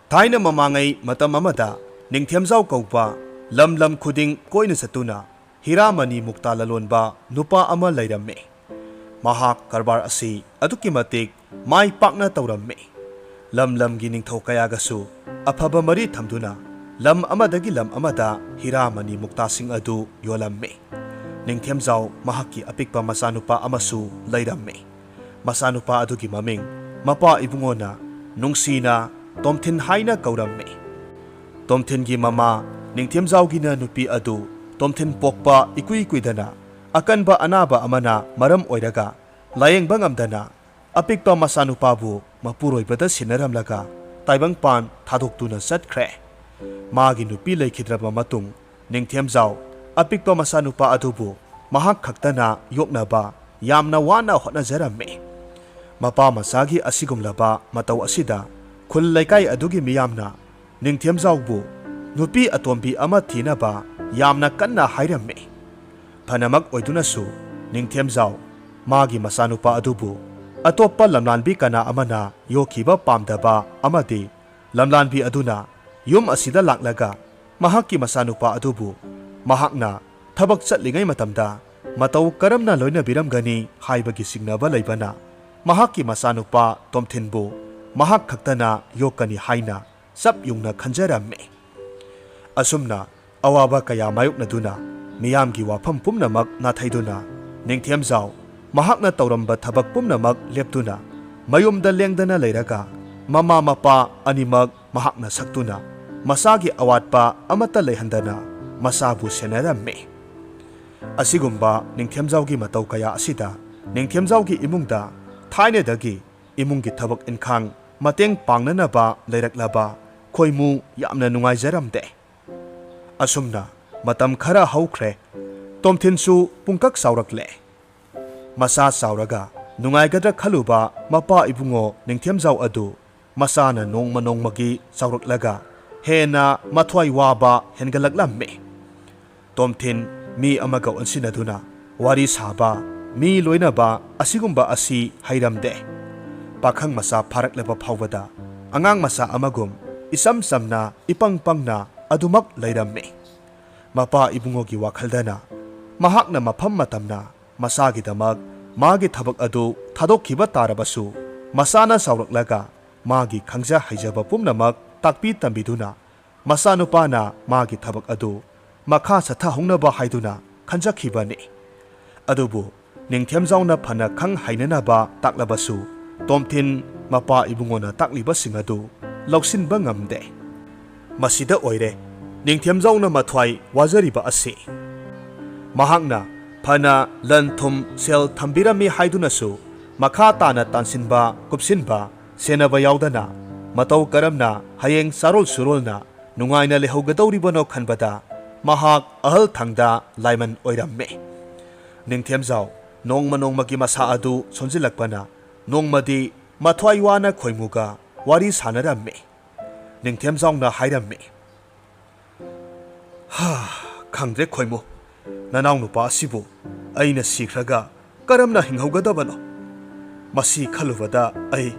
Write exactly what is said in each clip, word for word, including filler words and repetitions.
ꯊꯥꯏꯅ ꯃꯃꯥꯡꯉꯩ ꯃꯇꯝ ꯑꯃꯗ ꯅꯤꯡꯊꯦꯝꯖꯥꯎ ꯀꯧꯕ ꯂꯝ ꯂꯝ ꯈꯨꯗꯤꯡ ꯀꯣꯏꯅ ꯆꯠꯇꯨꯅ ꯍꯤꯔꯥꯃꯅꯤ ꯃꯨꯛꯇꯥ ꯂꯂꯣꯟꯕ ꯅꯨꯄꯥ ꯑꯃ ꯂꯩꯔꯝꯃꯤ꯫ ꯃꯍꯥꯛ ꯀꯔꯕꯥꯔ ꯑꯁꯤ ꯑꯗꯨꯛꯀꯤ ꯃꯇꯤꯛ ꯃꯥꯏ ꯄꯥꯛꯅ ꯇꯧꯔꯝꯃꯤ꯫ ꯂꯝ ꯂꯝꯒꯤ ꯅꯤꯡꯊꯧ ꯀꯌꯥꯒꯁꯨ ꯑꯐꯕ ꯃꯔꯤ ꯊꯝꯗꯨꯅ ꯂꯝ ꯑꯃꯗꯒꯤ ꯂꯝ ꯑꯃꯗ ꯍꯤꯔꯥꯃꯅꯤ ꯃꯨꯛꯇꯥꯁꯤꯡ ꯑꯗꯨ ꯌꯣꯜꯂꯝꯃꯤ꯫ ꯅꯤꯡꯊꯦꯝꯖꯥꯎ ꯃꯍꯥꯛꯀꯤ ꯑꯄꯤꯛꯄ ꯃꯆꯥꯅꯨꯄꯥ ꯑꯃꯁꯨ ꯂꯩꯔꯝꯃꯤ꯫ ꯃꯆꯥꯅꯨꯄꯥ ꯑꯗꯨꯒꯤ ꯃꯃꯤꯡ ꯃꯄꯥ ꯏꯕꯨꯡꯉꯣꯅ ꯅꯨꯡꯁꯤꯅ ꯇꯣꯝꯊꯤꯟ ꯍꯥꯏꯅ ꯀꯧꯔꯝꯃꯤ꯫ ꯇꯣꯝꯊꯤꯟꯒꯤ ꯃꯃꯥ ꯅꯤꯡꯊꯦꯝꯖꯥꯎꯒꯤꯅ ꯅꯨꯄꯤ ꯑꯗꯨ ꯇꯣꯝꯊꯤꯟ ꯄꯣꯛꯄ ꯏꯀꯨꯏ ꯀꯨꯏꯗꯅ ꯑꯀꯟꯕ ꯑꯅꯥꯕ ꯑꯃꯅ ꯃꯔꯝ ꯑꯣꯏꯔꯒ ꯂꯥꯌꯦꯡꯕ ꯉꯝꯗꯅ ꯑꯄꯤꯛꯄ ꯃꯆꯥꯅꯨꯄꯥꯕꯨ ꯃꯄꯨꯔꯣꯏꯕꯗ ꯁꯤꯟꯅꯔꯝꯂꯒ ꯇꯥꯏꯕꯪꯄꯥꯟ ꯊꯥꯗꯣꯛꯇꯨꯅ ꯆꯠꯈ꯭ꯔꯦ꯫ ꯃꯥꯒꯤ ꯅꯨꯄꯤ ꯂꯩꯈꯤꯗ꯭ꯔꯕ ꯃꯇꯨꯡ ꯅꯤꯡꯊꯦꯝꯖꯥꯎ ꯑꯄꯤꯛꯄ ꯃꯆꯥꯅꯨꯄꯥ ꯑꯗꯨꯕꯨ ꯃꯍꯥꯛ ꯈꯛꯇꯅ ꯌꯣꯛꯅꯕ ꯌꯥꯝꯅ ꯋꯥꯅ ꯍꯣꯠꯅꯖꯔꯝꯃꯤ꯫ ꯃꯄꯥ ꯃꯆꯥꯒꯤ ꯑꯁꯤꯒꯨꯝꯂꯕ ꯃꯇꯧ ꯑꯁꯤꯗ ꯈꯨꯜ ꯂꯩꯀꯥꯏ ꯑꯗꯨꯒꯤ ꯃꯤꯌꯥꯝꯅ ꯅꯤꯡꯊꯦꯝꯖꯥꯎꯕꯨ ꯅꯨꯄꯤ ꯑꯇꯣꯝꯕꯤ ꯑꯃ ꯊꯤꯅꯕ ꯌꯥꯝꯅ ꯀꯟꯅ ꯍꯥꯏꯔꯝꯃꯤ꯫ ꯐꯅꯃꯛ ꯑꯣꯏꯗꯨꯅꯁꯨ ꯅꯤꯡꯊꯦꯝꯖꯥꯎ ꯃꯥꯒꯤ ꯃꯆꯥꯅꯨꯄꯥ ꯑꯗꯨꯕꯨ ꯑꯇꯣꯞꯄ ꯂꯝꯂꯥꯟꯕꯤ ꯀꯅꯥ ꯑꯃꯅ ꯌꯣꯛꯈꯤꯕ ꯄꯥꯝꯗꯕ ꯑꯃꯗꯤ ꯂꯝꯂꯥꯟꯕꯤ ꯑꯗꯨꯅ ꯌꯨꯝ ꯑꯁꯤꯗ ꯂꯥꯛꯂꯒ ꯃꯍꯥꯛꯀꯤ ꯃꯆꯥꯅꯨꯄꯥ ꯑꯗꯨꯕꯨ ꯃꯍꯥꯛꯅ ꯊꯕꯛ ꯆꯠꯂꯤꯉꯩ ꯃꯇꯝꯗ ꯃꯇꯧ ꯀꯔꯝꯅ ꯂꯣꯏꯅꯕꯤꯔꯝꯒꯅꯤ ꯍꯥꯏꯕꯒꯤ ꯆꯤꯡꯅꯕ ꯂꯩꯕꯅ ꯃꯍꯥꯛꯀꯤ ꯃꯆꯥꯅꯨꯄꯥ ꯇꯣꯝꯊꯤꯟꯕꯨ ꯃꯍꯥꯛ ꯈꯛꯇꯅ ꯌꯣꯛꯀꯅꯤ ꯍꯥꯏꯅ ꯆꯞ ꯌꯨꯡꯅ ꯈꯟꯖꯔꯝꯃꯤ꯫ ꯑꯁꯨꯝꯅ ꯑꯋꯥꯕ ꯀꯌꯥ ꯃꯥꯌꯣꯛꯅꯗꯨꯅ ꯃꯤꯌꯥꯝꯒꯤ ꯋꯥꯐꯝ ꯄꯨꯝꯅꯃꯛ ꯅꯥꯊꯩꯗꯨꯅ ꯅꯤꯡꯊꯦꯝꯖꯥꯎ ꯃꯍꯥꯛꯅ ꯇꯧꯔꯝꯕ ꯊꯕꯛ ꯄꯨꯝꯅꯃꯛ ꯂꯦꯞꯇꯨꯅ ꯃꯌꯨꯝꯗ ꯂꯦꯡꯗꯅ ꯂꯩꯔꯒ ꯃꯃꯥ ꯃꯄꯥ ꯑꯅꯤꯃꯛ ꯃꯍꯥꯛꯅ ꯁꯛꯇꯨꯅ ꯃꯆꯥꯒꯤ ꯑꯋꯥꯠꯄ ꯑꯃꯠꯇ ꯂꯩꯍꯟꯗꯅ ꯃꯆꯥꯕꯨ ꯁꯦꯟꯅꯔꯝꯃꯤ꯫ ꯑꯁꯤꯒꯨꯝꯕ ꯅꯤꯡꯊꯦꯝꯖꯥꯎꯒꯤ ꯃꯇꯧ ꯀꯌꯥ ꯑꯁꯤꯗ ꯅꯤꯡꯊꯦꯝꯖꯥꯎꯒꯤ ꯏꯃꯨꯡꯗ ꯊꯥꯏꯅꯗꯒꯤ ꯏꯃꯨꯡꯒꯤ ꯊꯕꯛ ꯏꯟꯈꯥꯡ ꯃꯇꯦꯡ ꯄꯥꯡꯅꯅꯕ ꯂꯩꯔꯛꯂꯕ ꯈꯣꯏꯃꯨ ꯌꯥꯝꯅ ꯅꯨꯡꯉꯥꯏꯖꯔꯝꯗꯦ꯫ ꯑꯁꯨꯝꯅ ꯃꯇꯝ ꯈꯔ ꯍꯧꯈ꯭ꯔꯦ꯫ ꯇꯣꯝꯊꯤꯟꯁꯨ ꯄꯨꯡꯀꯛ ꯆꯥꯎꯔꯛꯂꯦ꯫ ꯃꯆꯥ ꯆꯥꯎꯔꯒ ꯅꯨꯡꯉꯥꯏꯒꯗ꯭ꯔꯥ ꯈꯜꯂꯨꯕ ꯃꯄꯥ ꯏꯕꯨꯡꯉꯣ ꯅꯤꯡꯊꯦꯝꯖꯥꯎ ꯑꯗꯨ ꯃꯆꯥꯅ ꯅꯣꯡꯃ ꯅꯣꯡꯃꯒꯤ ꯆꯥꯎꯔꯛꯂꯒ ꯍꯦꯟꯅ ꯃꯊ꯭ꯋꯥꯏ ꯋꯥꯕ ꯍꯦꯟꯒꯠꯂꯛꯂꯝꯃꯤ꯫ ꯇꯣꯝꯊꯤꯟ ꯃꯤ ꯑꯃꯒ ꯑꯣꯟꯁꯤꯟꯅꯗꯨꯅ ꯋꯥꯔꯤ ꯁꯥꯕ, ꯃꯤ ꯂꯣꯏꯅꯕ ꯑꯁꯤꯒꯨꯝꯕ ꯑꯁꯤ ꯍꯩꯔꯝꯗꯦ꯫ ꯄꯥꯈꯪ ꯃꯆꯥ ꯐꯥꯔꯛꯂꯕ ꯐꯥꯎꯕꯗ ꯑꯉꯥꯡ ꯃꯆꯥ ꯑꯃꯒꯨꯝ ꯏꯆꯝ ꯆꯝꯅ, ꯏꯄꯪ ꯄꯪꯅ ꯑꯗꯨꯃꯛ ꯂꯩꯔꯝꯃꯤ꯫ ꯃꯄꯥ ꯏꯕꯨꯡꯉꯣꯒꯤ ꯋꯥꯈꯜꯗꯅ ꯃꯍꯥꯛꯅ ꯃꯐꯝ ꯃꯇꯝꯅ ꯃꯆꯥꯒꯤꯗꯃꯛ ꯃꯥꯒꯤ ꯊꯕꯛ ꯑꯗꯨ ꯊꯥꯗꯣꯛꯈꯤꯕ ꯇꯥꯔꯕꯁꯨ, ꯃꯆꯥꯅ ꯆꯥꯎꯔꯛꯂꯒ ꯃꯥꯒꯤ ꯈꯪꯖ ꯍꯩꯖꯕ ꯄꯨꯝꯅꯃꯛ ꯇꯥꯛꯄꯤ ꯇꯝꯕꯤꯗꯨꯅ ꯃꯆꯥꯅꯨꯄꯥꯅ ꯃꯥꯒꯤ ꯊꯕꯛ ꯑꯗꯨ ꯃꯈꯥ ꯆꯠꯊꯍꯧꯅꯕ ꯍꯥꯏꯗꯨꯅ ꯈꯟꯖꯈꯤꯕꯅꯤ꯫ ꯑꯗꯨꯕꯨ ꯅꯤꯡꯊꯦꯝꯖꯥꯎꯅ ꯐꯅ ꯈꯪ ꯍꯩꯅꯅꯕ ꯇꯥꯛꯂꯕꯁꯨ, ꯇꯣꯝꯊꯤꯟ ꯃꯄꯥ ꯏꯕꯨꯡꯉꯣꯅ ꯇꯥꯛꯂꯤꯕꯁꯤꯡ ꯑꯗꯨ ꯂꯧꯁꯤꯟꯕ ꯉꯝꯗꯦ꯫ ꯃꯁꯤꯗ ꯑꯣꯏꯔꯦ ꯅꯤꯡꯊꯦꯝꯖꯥꯎꯅ ꯃꯊ꯭ꯋꯥꯏ ꯋꯥꯖꯔꯤꯕ ꯑꯁꯤ꯫ ꯃꯍꯥꯛꯅ ꯐꯅ ꯂꯟ ꯊꯨꯝ ꯁꯦꯜ ꯊꯝꯕꯤꯔꯝꯃꯤ ꯍꯥꯏꯗꯨꯅꯁꯨ, ꯃꯈꯥ ꯇꯥꯅ ꯇꯥꯟꯁꯤꯟꯕ ꯀꯨꯞꯁꯤꯟꯕ ꯁꯦꯟꯅꯕ ꯌꯥꯎꯗꯅ ꯃꯇꯧ ꯀꯔꯝꯅ ꯍꯌꯦꯡ ꯆꯥꯔꯣꯜ ꯁꯨꯔꯣꯜꯅ ꯅꯨꯡꯉꯥꯏꯅ ꯂꯩꯍꯧꯒꯗꯧꯔꯤꯕꯅꯣ ꯈꯟꯕꯗ ꯃꯍꯥꯛ ꯑꯍꯜ ꯊꯪꯗ ꯂꯥꯏꯃꯟ ꯑꯣꯏꯔꯝꯃꯤ꯫ ꯅꯤꯡꯊꯦꯝꯖꯥꯎ ꯅꯣꯡꯃ ꯅꯣꯡꯃꯒꯤ ꯃꯁꯥ ꯑꯗꯨ ꯁꯣꯟꯖꯤꯜꯂꯛꯄꯅ ꯅꯣꯡꯃꯗꯤ ꯃꯊ꯭ꯋꯥꯏ ꯋꯥꯅ ꯈꯣꯏꯃꯨꯒ ꯋꯥꯔꯤ ꯁꯥꯟꯅꯔꯝꯃꯤ꯫ ꯅꯤꯡꯊꯦꯝꯖꯥꯎꯅ ꯍꯥꯏꯔꯝꯃꯤ, "ꯍꯥ, ꯈꯪꯗ꯭ꯔꯦ ꯈꯣꯏꯃꯨ, ꯅꯅꯥꯎꯅꯨꯄꯥ ꯑꯁꯤꯕꯨ ꯑꯩꯅ ꯁꯤꯈ꯭ꯔꯒ ꯀꯔꯝꯅ ꯍꯤꯡꯍꯧꯒꯗꯕꯅꯣ? ꯃꯁꯤ ꯈꯜꯂꯨꯕꯗ ꯑꯩ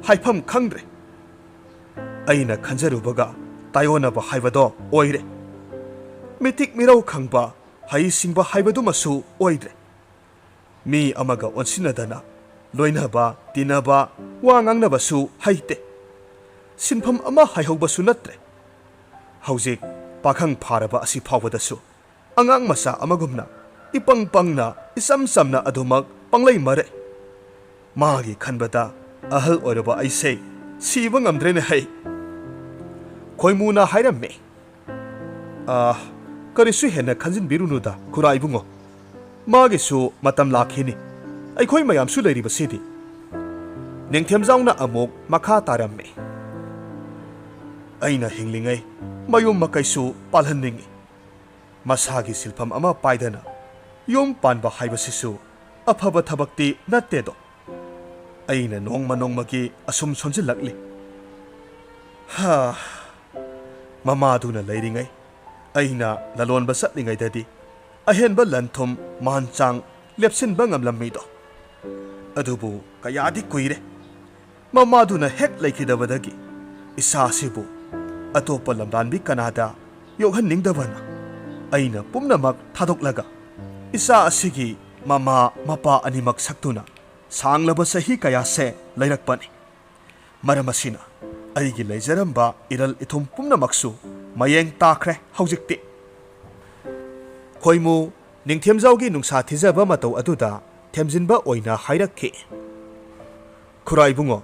ꯍꯥꯏꯐꯝ ꯈꯪꯗ꯭ꯔꯦ꯫ ꯑꯩꯅ ꯈꯟꯖꯔꯨꯕꯒ ꯇꯥꯏꯑꯣꯟꯅꯕ ꯍꯥꯏꯕꯗꯣ ꯑꯣꯏꯔꯦ꯫ ꯃꯤꯇꯤꯛ ꯃꯤꯔꯧ ꯈꯪꯕ, ꯍꯩ ꯁꯤꯡꯕ ꯍꯥꯏꯕꯗꯨꯃꯁꯨ ꯑꯣꯏꯗ꯭ꯔꯦ꯫ ꯃꯤ ꯑꯃꯒ ꯑꯣꯟꯁꯤꯟꯅꯗꯅ ꯂꯣꯏꯅꯕ, ꯇꯤꯟꯅꯕ, ꯋꯥ ꯉꯥꯡꯅꯕꯁꯨ ꯍꯩꯇꯦ꯫ ꯁꯤꯟꯐꯝ ꯑꯃ ꯍꯥꯏꯍꯧꯕꯁꯨ ꯅꯠꯇ꯭ꯔꯦ꯫ ꯍꯧꯖꯤꯛ ꯄꯥꯈꯪ ꯐꯥꯔꯕ ꯑꯁꯤ ꯐꯥꯎꯕꯗꯁꯨ ꯑꯉꯥꯡ ꯃꯆꯥ ꯑꯃꯒꯨꯝꯅ ꯏꯄꯪ ꯄꯪꯅ, ꯏꯆꯝ ꯆꯝꯅ ꯑꯗꯨꯃꯛ ꯄꯪꯂꯩ ꯃꯔꯩ꯫ ꯃꯥꯒꯤ ꯈꯟꯕꯗ ꯑꯍꯜ ꯑꯣꯏꯔꯕ ꯑꯩꯁꯦ ꯁꯤꯕ ꯉꯝꯗ꯭ꯔꯦꯅꯦ ꯍꯩ꯫" ꯈꯣꯏꯃꯨꯅ ꯍꯥꯏꯔꯝꯃꯤ, "ꯑꯥ, ꯀꯔꯤꯁꯨ ꯍꯦꯟꯅ ꯈꯟꯖꯤꯟꯕꯤꯔꯨꯅꯨꯗ, ꯈꯨꯔꯥ ꯏꯕꯨꯡꯉꯣ꯫ ꯃꯥꯒꯤꯁꯨ ꯃꯇꯝ ꯂꯥꯛꯈꯤꯅꯤ꯫ ꯑꯩꯈꯣꯏ ꯃꯌꯥꯝꯁꯨ ꯂꯩꯔꯤꯕꯁꯤꯗꯤ꯫" ꯅꯤꯡꯊꯦꯝꯖꯥꯎꯅ ꯑꯃꯨꯛ ꯃꯈꯥ ꯇꯥꯔꯝꯃꯤ, "ꯑꯩꯅ ꯍꯤꯡꯂꯤꯉꯩ ꯃꯌꯨꯝ ꯃꯀꯩꯁꯨ ꯄꯥꯜꯍꯟꯅꯤꯡꯏ꯫ ꯃꯁꯥꯒꯤ ꯁꯤꯟꯐꯝ ꯑꯃ ꯄꯥꯏꯗꯅ ꯌꯨꯝ ꯄꯥꯟꯕ ꯍꯥꯏꯕꯁꯤꯁꯨ ꯑꯐꯕ ꯊꯕꯛꯇꯤ ꯅꯠꯇꯦꯗꯣ꯫ ꯑꯩꯅ ꯅꯣꯡꯃ ꯅꯣꯡꯃꯒꯤ ꯑꯁꯨꯝ ꯁꯣꯟꯖꯤꯜꯂꯛꯂꯤ꯫ ꯍꯥ, ꯃꯃꯥꯗꯨꯅ ꯂꯩꯔꯤꯉꯩ ꯑꯩꯅ ꯂꯂꯣꯟꯕ ꯆꯠꯂꯤꯉꯩꯗꯗꯤ ꯑꯍꯦꯟꯕ ꯂꯟ ꯊꯨꯝ ꯃꯥꯟ ꯆꯥꯡ ꯂꯦꯞꯁꯤꯟꯕ ꯉꯝꯂꯝꯃꯤꯗꯣ꯫ ꯑꯗꯨꯕꯨ ꯀꯌꯥꯗꯤ ꯀꯨꯏꯔꯦ꯫ ꯃꯃꯥꯗꯨꯅ ꯍꯦꯛ ꯂꯩꯈꯤꯗꯕꯗꯒꯤ ꯏꯁꯥꯁꯤꯕꯨ ꯑꯇꯣꯞꯄ ꯂꯝꯕꯥꯟꯕꯤ ꯀꯅꯥꯗ ꯌꯣꯛꯍꯟꯅꯤꯡꯗꯕꯅ ꯑꯩꯅ ꯄꯨꯝꯅꯃꯛ ꯊꯥꯗꯣꯛꯂꯒ ꯏꯆꯥ ꯑꯁꯤꯒꯤ ꯃꯃꯥ ꯃꯄꯥ ꯑꯅꯤꯃꯛ ꯁꯛꯇꯨꯅ ꯁꯥꯡꯂꯕ ꯆꯍꯤ ꯀꯌꯥꯁꯦ ꯂꯩꯔꯛꯄꯅꯤ꯫ ꯃꯔꯝ ꯑꯁꯤꯅ ꯑꯩꯒꯤ ꯂꯩꯖꯔꯝꯕ ꯏꯔꯜ ꯏꯊꯨꯝ ꯄꯨꯝꯅꯃꯛꯁꯨ ꯃꯌꯦꯡ ꯇꯥꯈ꯭ꯔꯦ ꯍꯧꯖꯤꯛꯇꯤ꯫ ꯈꯣꯏꯃꯨ ꯅꯤꯡꯊꯦꯝꯖꯥꯎꯒꯤ ꯅꯨꯡꯁꯥ ꯊꯤꯖꯕ ꯃꯇꯧ ꯑꯗꯨꯗ ꯊꯦꯝꯖꯤꯟꯕ ꯑꯣꯏꯅ ꯍꯥꯏꯔꯛꯈꯤ꯫ "ꯈꯨꯔꯥ ꯏꯕꯨꯡꯉꯣ,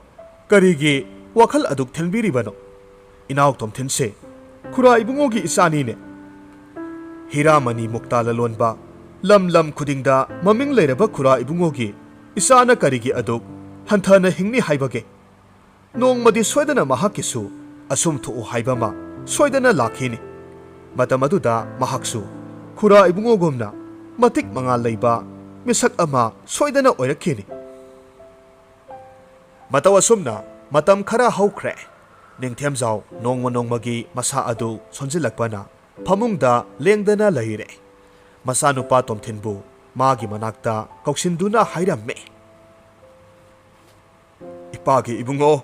ꯀꯔꯤꯒꯤ ꯋꯥꯈꯜ ꯑꯗꯨꯛ ꯊꯦꯝꯕꯤꯔꯤꯕꯅꯣ? ꯏꯅꯥꯎ ꯇꯣꯝꯊꯤꯟꯁꯦ ꯈꯨꯔꯥ ꯏꯕꯨꯡꯉꯣꯒꯤ ꯏꯆꯥꯅꯤꯅꯦ꯫ ꯍꯤꯔꯥꯃꯅꯤ ꯃꯨꯛꯇꯥ ꯂꯂꯣꯟꯕ, ꯂꯝ ꯂꯝ ꯈꯨꯗꯤꯡꯗ ꯃꯃꯤꯡ ꯂꯩꯔꯕ ꯈꯨꯔꯥ ꯏꯕꯨꯡꯉꯣꯒꯤ ꯏꯆꯥꯅ ꯀꯔꯤꯒꯤ ꯑꯗꯨꯛ ꯍꯟꯊꯅ ꯍꯤꯡꯅꯤ ꯍꯥꯏꯕꯒꯦ? ꯅꯣꯡꯃꯗꯤ ꯁꯣꯏꯗꯅ ꯃꯍꯥꯛꯀꯤꯁꯨ ꯑꯁꯨꯝ ꯊꯣꯛꯎ ꯍꯥꯏꯕ ꯑꯃ ꯁꯣꯏꯗꯅ ꯂꯥꯛꯈꯤꯅꯤ꯫ ꯃꯇꯝ ꯑꯗꯨꯗ ꯃꯍꯥꯛꯁꯨ ꯈꯨꯔꯥ ꯏꯕꯨꯡꯉꯣꯒꯨꯝꯅ ꯃꯇꯤꯛ ꯃꯉꯥꯜ ꯂꯩꯕ ꯃꯤꯁꯛ ꯑꯃ ꯁꯣꯏꯗꯅ ꯑꯣꯏꯔꯛꯈꯤꯅꯤ"꯫ ꯃꯇꯧ ꯑꯁꯨꯝꯅ ꯃꯇꯝ ꯈꯔ ꯍꯧꯈ꯭ꯔꯦ꯫ ꯅꯤꯡꯊꯦꯝꯖꯥꯎ ꯅꯣꯡꯃ ꯅꯣꯡꯃꯒꯤ ꯃꯁꯥ ꯑꯗꯨ ꯁꯣꯟꯖꯤꯜꯂꯛꯄꯅ ꯐꯃꯨꯡꯗ ꯂꯦꯡꯗꯅ ꯂꯩꯔꯦ꯫ ꯃꯆꯥꯅꯨꯄꯥ ꯇꯣꯝꯊꯤꯟꯕꯨ ꯃꯥꯒꯤ ꯃꯅꯥꯛꯇ ꯀꯧꯁꯤꯟꯗꯨꯅ ꯍꯥꯏꯔꯝꯃꯤ꯫ "ꯏꯄꯥꯒꯤ ꯏꯕꯨꯡꯉꯣ,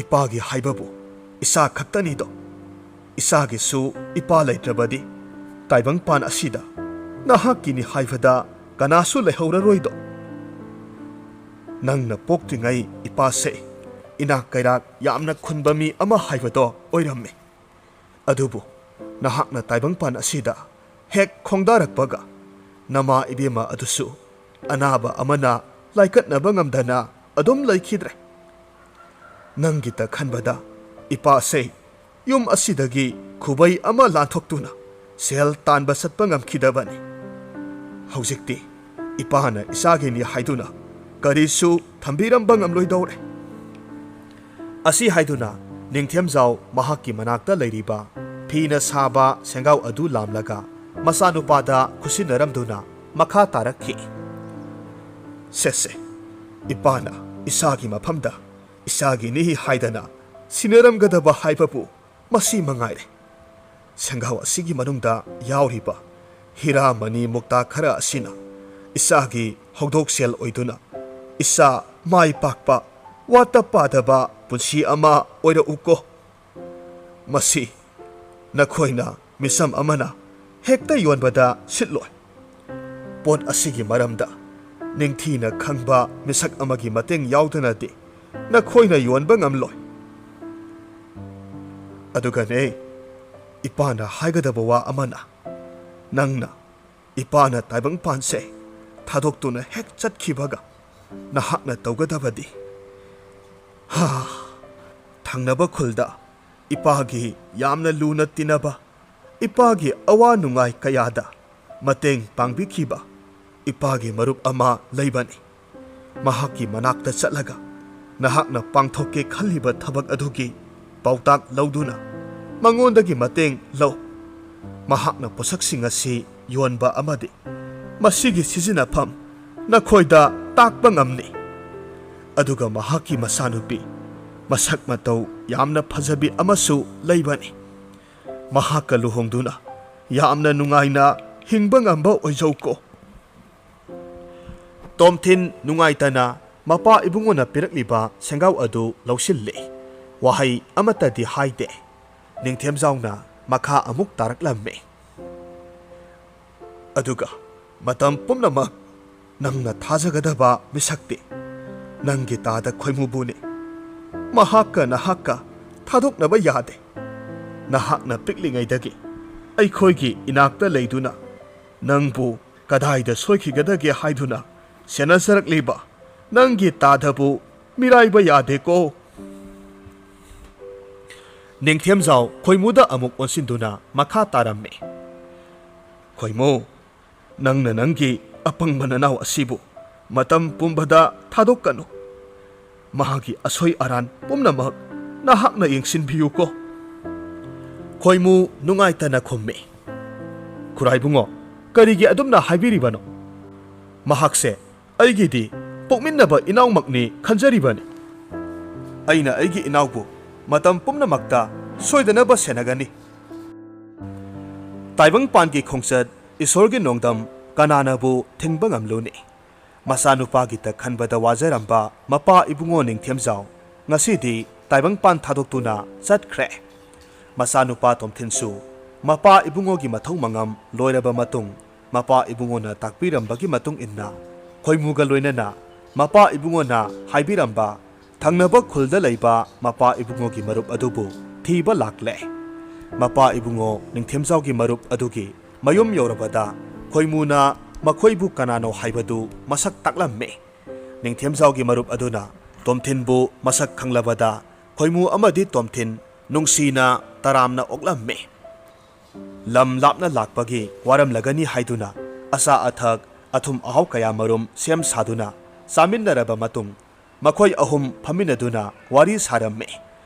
ꯏꯄꯥꯒꯤ ꯍꯥꯏꯕꯕꯨ ꯏꯆꯥ ꯈꯛꯇꯅꯤꯗꯣ꯫ ꯏꯆꯥꯒꯤꯁꯨ ꯏꯄꯥ ꯂꯩꯇ꯭ꯔꯕꯗꯤ ꯇꯥꯏꯕꯪꯄꯥꯟ ꯑꯁꯤꯗ ꯅꯍꯥꯛꯀꯤꯅꯤ ꯍꯥꯏꯕꯗ ꯀꯅꯥꯁꯨ ꯂꯩꯍꯧꯔꯔꯣꯏꯗꯣ꯫ ꯅꯪꯅ ꯄꯣꯛꯇ꯭ꯔꯤꯉꯩ ꯏꯄꯥꯁꯦ ꯏꯅꯥꯛ ꯀꯩꯔꯥꯛ ꯌꯥꯝꯅ ꯈꯨꯟꯕ ꯃꯤ ꯑꯃ ꯍꯥꯏꯕꯗꯣ ꯑꯣꯏꯔꯝꯃꯤ꯫ ꯑꯗꯨꯕꯨ ꯅꯍꯥꯛꯅ ꯇꯥꯏꯕꯪꯄꯥꯟ ꯑꯁꯤꯗ ꯍꯦꯛ ꯈꯣꯡꯗꯥꯔꯛꯄꯒ ꯅꯃꯥ ꯏꯕꯦꯝꯃ ꯑꯗꯨꯁꯨ ꯑꯅꯥꯕ ꯑꯃꯅ ꯂꯥꯏꯀꯠꯅꯕ ꯉꯝꯗꯅ ꯑꯗꯨꯝ ꯂꯩꯈꯤꯗ꯭ꯔꯦ꯫ ꯅꯪꯒꯤꯇ ꯈꯟꯕꯗ ꯏꯄꯥꯁꯦ ꯌꯨꯝ ꯑꯁꯤꯗꯒꯤ ꯈꯨꯕꯩ ꯑꯃ ꯂꯥꯟꯊꯣꯛꯇꯨꯅ ꯁꯦꯜ ꯇꯥꯟꯕ ꯆꯠꯄ ꯉꯝꯈꯤꯗꯕꯅꯤ꯫ ꯍꯧꯖꯤꯛꯇꯤ ꯏꯄꯥꯅ ꯏꯆꯥꯒꯤꯅꯤ ꯍꯥꯏꯗꯨꯅ ꯀꯔꯤꯁꯨ ꯊꯝꯕꯤꯔꯝꯕ ꯉꯝꯂꯣꯏꯗꯧꯔꯦ"꯫ ꯑꯁꯤ ꯍꯥꯏꯗꯨꯅ ꯅꯤꯡꯊꯦꯝꯖꯥꯎ ꯃꯍꯥꯛꯀꯤ ꯃꯅꯥꯛꯇ ꯂꯩꯔꯤꯕ ꯐꯤꯅ ꯁꯥꯕ ꯁꯦꯡꯒꯥꯎ ꯑꯗꯨ ꯂꯥꯝꯂꯒ ꯃꯆꯥꯅꯨꯄꯥꯗ ꯈꯨꯠꯁꯤꯟꯅꯔꯝꯗꯨꯅ ꯃꯈꯥ ꯇꯥꯔꯛꯈꯤ꯫ "ꯁꯦ ꯁꯦ, ꯏꯄꯥꯅ ꯏꯆꯥꯒꯤ ꯃꯐꯝꯗ ꯏꯆꯥꯒꯤꯅꯤ ꯍꯥꯏꯗꯅ ꯁꯤꯟꯅꯔꯝꯒꯗꯕ ꯍꯥꯏꯕꯕꯨ ꯃꯁꯤ ꯃꯉꯥꯏꯔꯦ꯫ ꯁꯦꯡꯒꯥꯎ ꯑꯁꯤꯒꯤ ꯃꯅꯨꯡꯗ ꯌꯥꯎꯔꯤꯕ ꯍꯤꯔꯥ ꯃꯅꯤ ꯃꯨꯛꯇꯥ ꯈꯔ ꯑꯁꯤꯅ ꯏꯆꯥꯒꯤ ꯍꯧꯗꯣꯛꯁꯦꯜ ꯑꯣꯏꯗꯨꯅ ꯏꯆꯥ ꯃꯥꯏ ꯄꯥꯛꯄ, ꯋꯥꯠꯇ ꯄꯥꯗꯕ ꯄꯨꯟꯁꯤ ꯑꯃ ꯑꯣꯏꯔꯛꯎꯀꯣ"꯫ ꯃꯁꯤ ꯅꯈꯣꯏꯅ ꯃꯤꯁꯝ ꯑꯃꯅ ꯍꯦꯛꯇ ꯌꯣꯟꯕꯗ ꯁꯤꯠꯂꯣꯏ꯫ ꯄꯣꯠ ꯑꯁꯤꯒꯤ ꯃꯔꯝꯗ ꯅꯤꯡꯊꯤꯅ ꯈꯪꯕ ꯃꯤꯁꯛ ꯑꯃꯒꯤ ꯃꯇꯦꯡ ꯌꯥꯎꯗꯅꯗꯤ ꯅꯈꯣꯏꯅ ꯌꯣꯟꯕ ꯉꯝꯂꯣꯏ꯫ ꯑꯗꯨꯒꯅꯦ, ꯏꯄꯥꯅ ꯍꯥꯏꯒꯗꯕ ꯋꯥ ꯑꯃꯅ, ꯅꯪꯅ ꯏꯄꯥꯅ ꯇꯥꯏꯕꯪꯄꯥꯟꯁꯦ ꯊꯥꯗꯣꯛꯇꯨꯅ ꯍꯦꯛ ꯆꯠꯈꯤꯕꯒ ꯅꯍꯥꯛꯅ ꯇꯧꯒꯗꯕꯗꯤ, ꯍꯥ, ꯊꯪꯅꯕ ꯈꯨꯜꯗ ꯏꯄꯥꯒꯤ ꯌꯥꯝꯅ ꯂꯨꯅ ꯇꯤꯟꯅꯕ, ꯏꯄꯥꯒꯤ ꯑꯋꯥ ꯅꯨꯡꯉꯥꯏ ꯀꯌꯥꯗ ꯃꯇꯦꯡ ꯄꯥꯡꯕꯤꯈꯤꯕ ꯏꯄꯥꯒꯤ ꯃꯔꯨꯞ ꯑꯃ ꯂꯩꯕꯅꯤ꯫ ꯃꯍꯥꯛꯀꯤ ꯃꯅꯥꯛꯇ ꯆꯠꯂꯒ ꯅꯍꯥꯛꯅ ꯄꯥꯡꯊꯣꯛꯀꯦ ꯈꯜꯂꯤꯕ ꯊꯕꯛ ꯑꯗꯨꯒꯤ ꯄꯥꯎꯇꯥꯛ ꯂꯧꯗꯨꯅ ꯃꯉꯣꯟꯗꯒꯤ ꯃꯇꯦꯡ ꯂꯧ꯫ ꯃꯍꯥꯛꯅ ꯄꯣꯠꯁꯛꯁꯤꯡ ꯑꯁꯤ ꯌꯣꯟꯕ ꯑꯃꯗꯤ ꯃꯁꯤꯒꯤ ꯁꯤꯖꯤꯟꯅꯐꯝ ꯅꯈꯣꯏꯗ ꯇꯥꯛꯄ ꯉꯝꯂꯤ꯫ ꯑꯗꯨꯒ ꯃꯍꯥꯛꯀꯤ ꯃꯆꯥꯅꯨꯄꯤ ꯃꯁꯛ ꯃꯇꯧ ꯌꯥꯝꯅ ꯐꯖꯕꯤ ꯑꯃꯁꯨ ꯂꯩꯕꯅꯤ꯫ ꯃꯍꯥꯛꯀ ꯂꯨꯍꯣꯡꯗꯨꯅ ꯌꯥꯝꯅ ꯅꯨꯡꯉꯥꯏꯅ ꯍꯤꯡꯕ ꯉꯝꯕ ꯑꯣꯏꯖꯧꯀꯣ꯫ ꯇꯣꯝꯊꯤꯟ ꯅꯨꯡꯉꯥꯏꯇꯅ ꯃꯄꯥ ꯏꯕꯨꯡꯉꯣꯅ ꯄꯤꯔꯛꯂꯤꯕ ꯁꯦꯡꯒꯥꯎ ꯑꯗꯨ ꯂꯧꯁꯤꯜꯂꯦ꯫ ꯋꯥꯍꯩ ꯑꯃꯠꯇꯗꯤ ꯍꯥꯏꯗꯦ꯫ ꯅꯤꯡꯊꯦꯝꯖꯥꯎꯅ ꯃꯈꯥ ꯑꯃꯨꯛ ꯇꯥꯔꯛꯂꯝꯃꯤ꯫ ꯑꯗꯨꯒ ꯃꯇꯝ ꯄꯨꯝꯅꯃꯛ ꯅꯪꯅ ꯊꯥꯖꯒꯗꯕ ꯃꯤꯁꯛꯇꯤ ꯅꯪꯒꯤ ꯇꯥꯗ ꯈꯣꯏꯃꯨꯕꯨꯅꯤ꯫ ꯃꯍꯥꯛꯀ ꯅꯍꯥꯛꯀ ꯊꯥꯗꯣꯛꯅꯕ ꯌꯥꯗꯦ꯫ ꯅꯍꯥꯛꯅ ꯄꯤꯛꯂꯤꯉꯩꯗꯒꯤ ꯑꯩꯈꯣꯏꯒꯤ ꯏꯅꯥꯛꯇ ꯂꯩꯗꯨꯅ ꯅꯪꯕꯨ ꯀꯗꯥꯏꯗ ꯁꯣꯏꯈꯤꯒꯗꯒꯦ ꯍꯥꯏꯗꯨꯅ ꯁꯦꯟꯅꯖꯔꯛꯂꯤꯕ ꯅꯪꯒꯤ ꯇꯥꯗꯕꯨ ꯃꯤꯔꯥꯏꯕ ꯌꯥꯗꯦꯀꯣ꯫ ꯅꯤꯡꯊꯦꯝꯖꯥꯎ ꯈꯣꯏꯃꯨꯗ ꯑꯃꯨꯛ ꯑꯣꯟꯁꯤꯟꯗꯨꯅ ꯃꯈꯥ ꯇꯥꯔꯝꯃꯤ꯫ ꯈꯣꯏꯃꯨ, ꯅꯪꯅ ꯅꯪꯒꯤ ꯑꯄꯪꯕ ꯅꯅꯥꯎ ꯑꯁꯤꯕꯨ ꯃꯇꯝ ꯄꯨꯝꯕꯗ ꯊꯥꯗꯣꯛꯀꯅꯨ꯫ ꯃꯍꯥꯛꯀꯤ ꯑꯁꯣꯏ ꯑꯔꯥꯟ ꯄꯨꯝꯅꯃꯛ ꯅꯍꯥꯛꯅ ꯌꯦꯡꯁꯤꯟꯕꯤꯌꯨꯀꯣ꯫ ꯈꯣꯏꯃꯨ ꯅꯨꯡꯉꯥꯏꯇꯅ ꯈꯨꯝꯃꯤ꯫ ꯈꯨꯔꯥꯏꯕꯨꯡꯉꯣ, ꯀꯔꯤꯒꯤ ꯑꯗꯨꯝꯅ ꯍꯥꯏꯕꯤꯔꯤꯕꯅꯣ? ꯃꯍꯥꯛꯁꯦ ꯑꯩꯒꯤꯗꯤ ꯄꯣꯛꯃꯤꯟꯅꯕ ꯏꯅꯥꯎꯃꯛꯅꯤ ꯈꯟꯖꯔꯤꯕꯅꯤ꯫ ꯑꯩꯅ ꯑꯩꯒꯤ ꯏꯅꯥꯎꯕꯨ ꯃꯇꯝ ꯄꯨꯝꯅꯃꯛꯇ ꯁꯣꯏꯗꯅꯕ ꯁꯦꯟꯅꯒꯅꯤ꯫ ꯇꯥꯏꯕꯪꯄꯥꯟꯒꯤ ꯈꯣꯡꯆꯠ, ꯏꯁꯣꯔꯒꯤ ꯅꯣꯡꯗꯝ ꯀꯅꯥꯅꯕꯨ ꯊꯤꯡꯕ ꯉꯝꯂꯨꯅꯤ? ꯃꯆꯥꯅꯨꯄꯥꯒꯤꯇ ꯈꯟꯕꯗ ꯋꯥꯖꯔꯝꯕ ꯃꯄꯥ ꯏꯕꯨꯡꯉꯣ ꯅꯤꯡꯊꯦꯝꯖꯥꯎ ꯉꯁꯤꯗꯤ ꯇꯥꯏꯕꯪꯄꯥꯟ ꯊꯥꯗꯣꯛꯇꯨꯅ ꯆꯠꯈ꯭ꯔꯦ꯫ ꯃꯆꯥꯅꯨꯄꯥ ꯇꯣꯝꯊꯤꯟꯁꯨ ꯃꯄꯥ ꯏꯕꯨꯡꯉꯣꯒꯤ ꯃꯊꯧ ꯃꯉꯝ ꯂꯣꯏꯔꯕ ꯃꯇꯨꯡ, ꯃꯄꯥ ꯏꯕꯨꯡꯉꯣꯅ ꯇꯥꯛꯄꯤꯔꯝꯕꯒꯤ ꯃꯇꯨꯡ ꯏꯟꯅ ꯈꯣꯏꯃꯨꯒ ꯂꯣꯏꯅꯅ ꯃꯄꯥ ꯏꯕꯨꯡꯉꯣꯅ ꯍꯥꯏꯕꯤꯔꯝꯕ ꯊꯪꯅꯕ ꯈꯨꯜꯗ ꯂꯩꯕ ꯃꯄꯥ ꯏꯕꯨꯡꯉꯣꯒꯤ ꯃꯔꯨꯞ ꯑꯗꯨꯕꯨ ꯊꯤꯕ ꯂꯥꯛꯂꯦ꯫ ꯃꯄꯥ ꯏꯕꯨꯡꯉꯣ ꯅꯤꯡꯊꯦꯝꯖꯥꯎꯒꯤ ꯃꯔꯨꯞ ꯑꯗꯨꯒꯤ ꯃꯌꯨꯝ ꯌꯧꯔꯕꯗ ꯈꯣꯏꯃꯨꯅ ꯃꯈꯣꯏꯕꯨ ꯀꯅꯥꯅꯣ ꯍꯥꯏꯕꯗꯨ ꯃꯁꯛ ꯇꯥꯛꯂꯝꯃꯤ꯫ ꯅꯤꯡꯊꯦꯝꯖꯥꯎꯒꯤ ꯃꯔꯨꯞ ꯑꯗꯨꯅ ꯇꯣꯝꯊꯤꯟꯕꯨ ꯃꯁꯛ ꯈꯪꯂꯕꯗ ꯈꯣꯏꯃꯨ ꯑꯃꯗꯤ ꯇꯣꯝꯊꯤꯟ ꯅꯨꯡꯁꯤꯅ ꯇꯔꯥꯝꯅ ꯑꯣꯛꯂꯝꯃꯤ꯫ ꯂꯝ ꯂꯥꯞꯅ ꯂꯥꯛꯄꯒꯤ ꯋꯥꯔꯝꯂꯒꯅꯤ ꯍꯥꯏꯗꯨꯅ ꯑꯆꯥ ꯑꯊꯛ, ꯑꯊꯨꯝ ꯑꯍꯥꯎ ꯀꯌꯥ ꯃꯔꯨꯝ ꯁꯦꯝ ꯁꯥꯗꯨꯅ ꯆꯥꯃꯤꯟꯅꯔꯕ ꯃꯇꯨꯡ, ꯃꯈꯣꯏ ꯑꯍꯨꯝ ꯐꯝꯃꯤꯟꯅꯗꯨꯅ ꯋꯥꯔꯤ ꯁꯥꯔꯝꯃꯤ꯫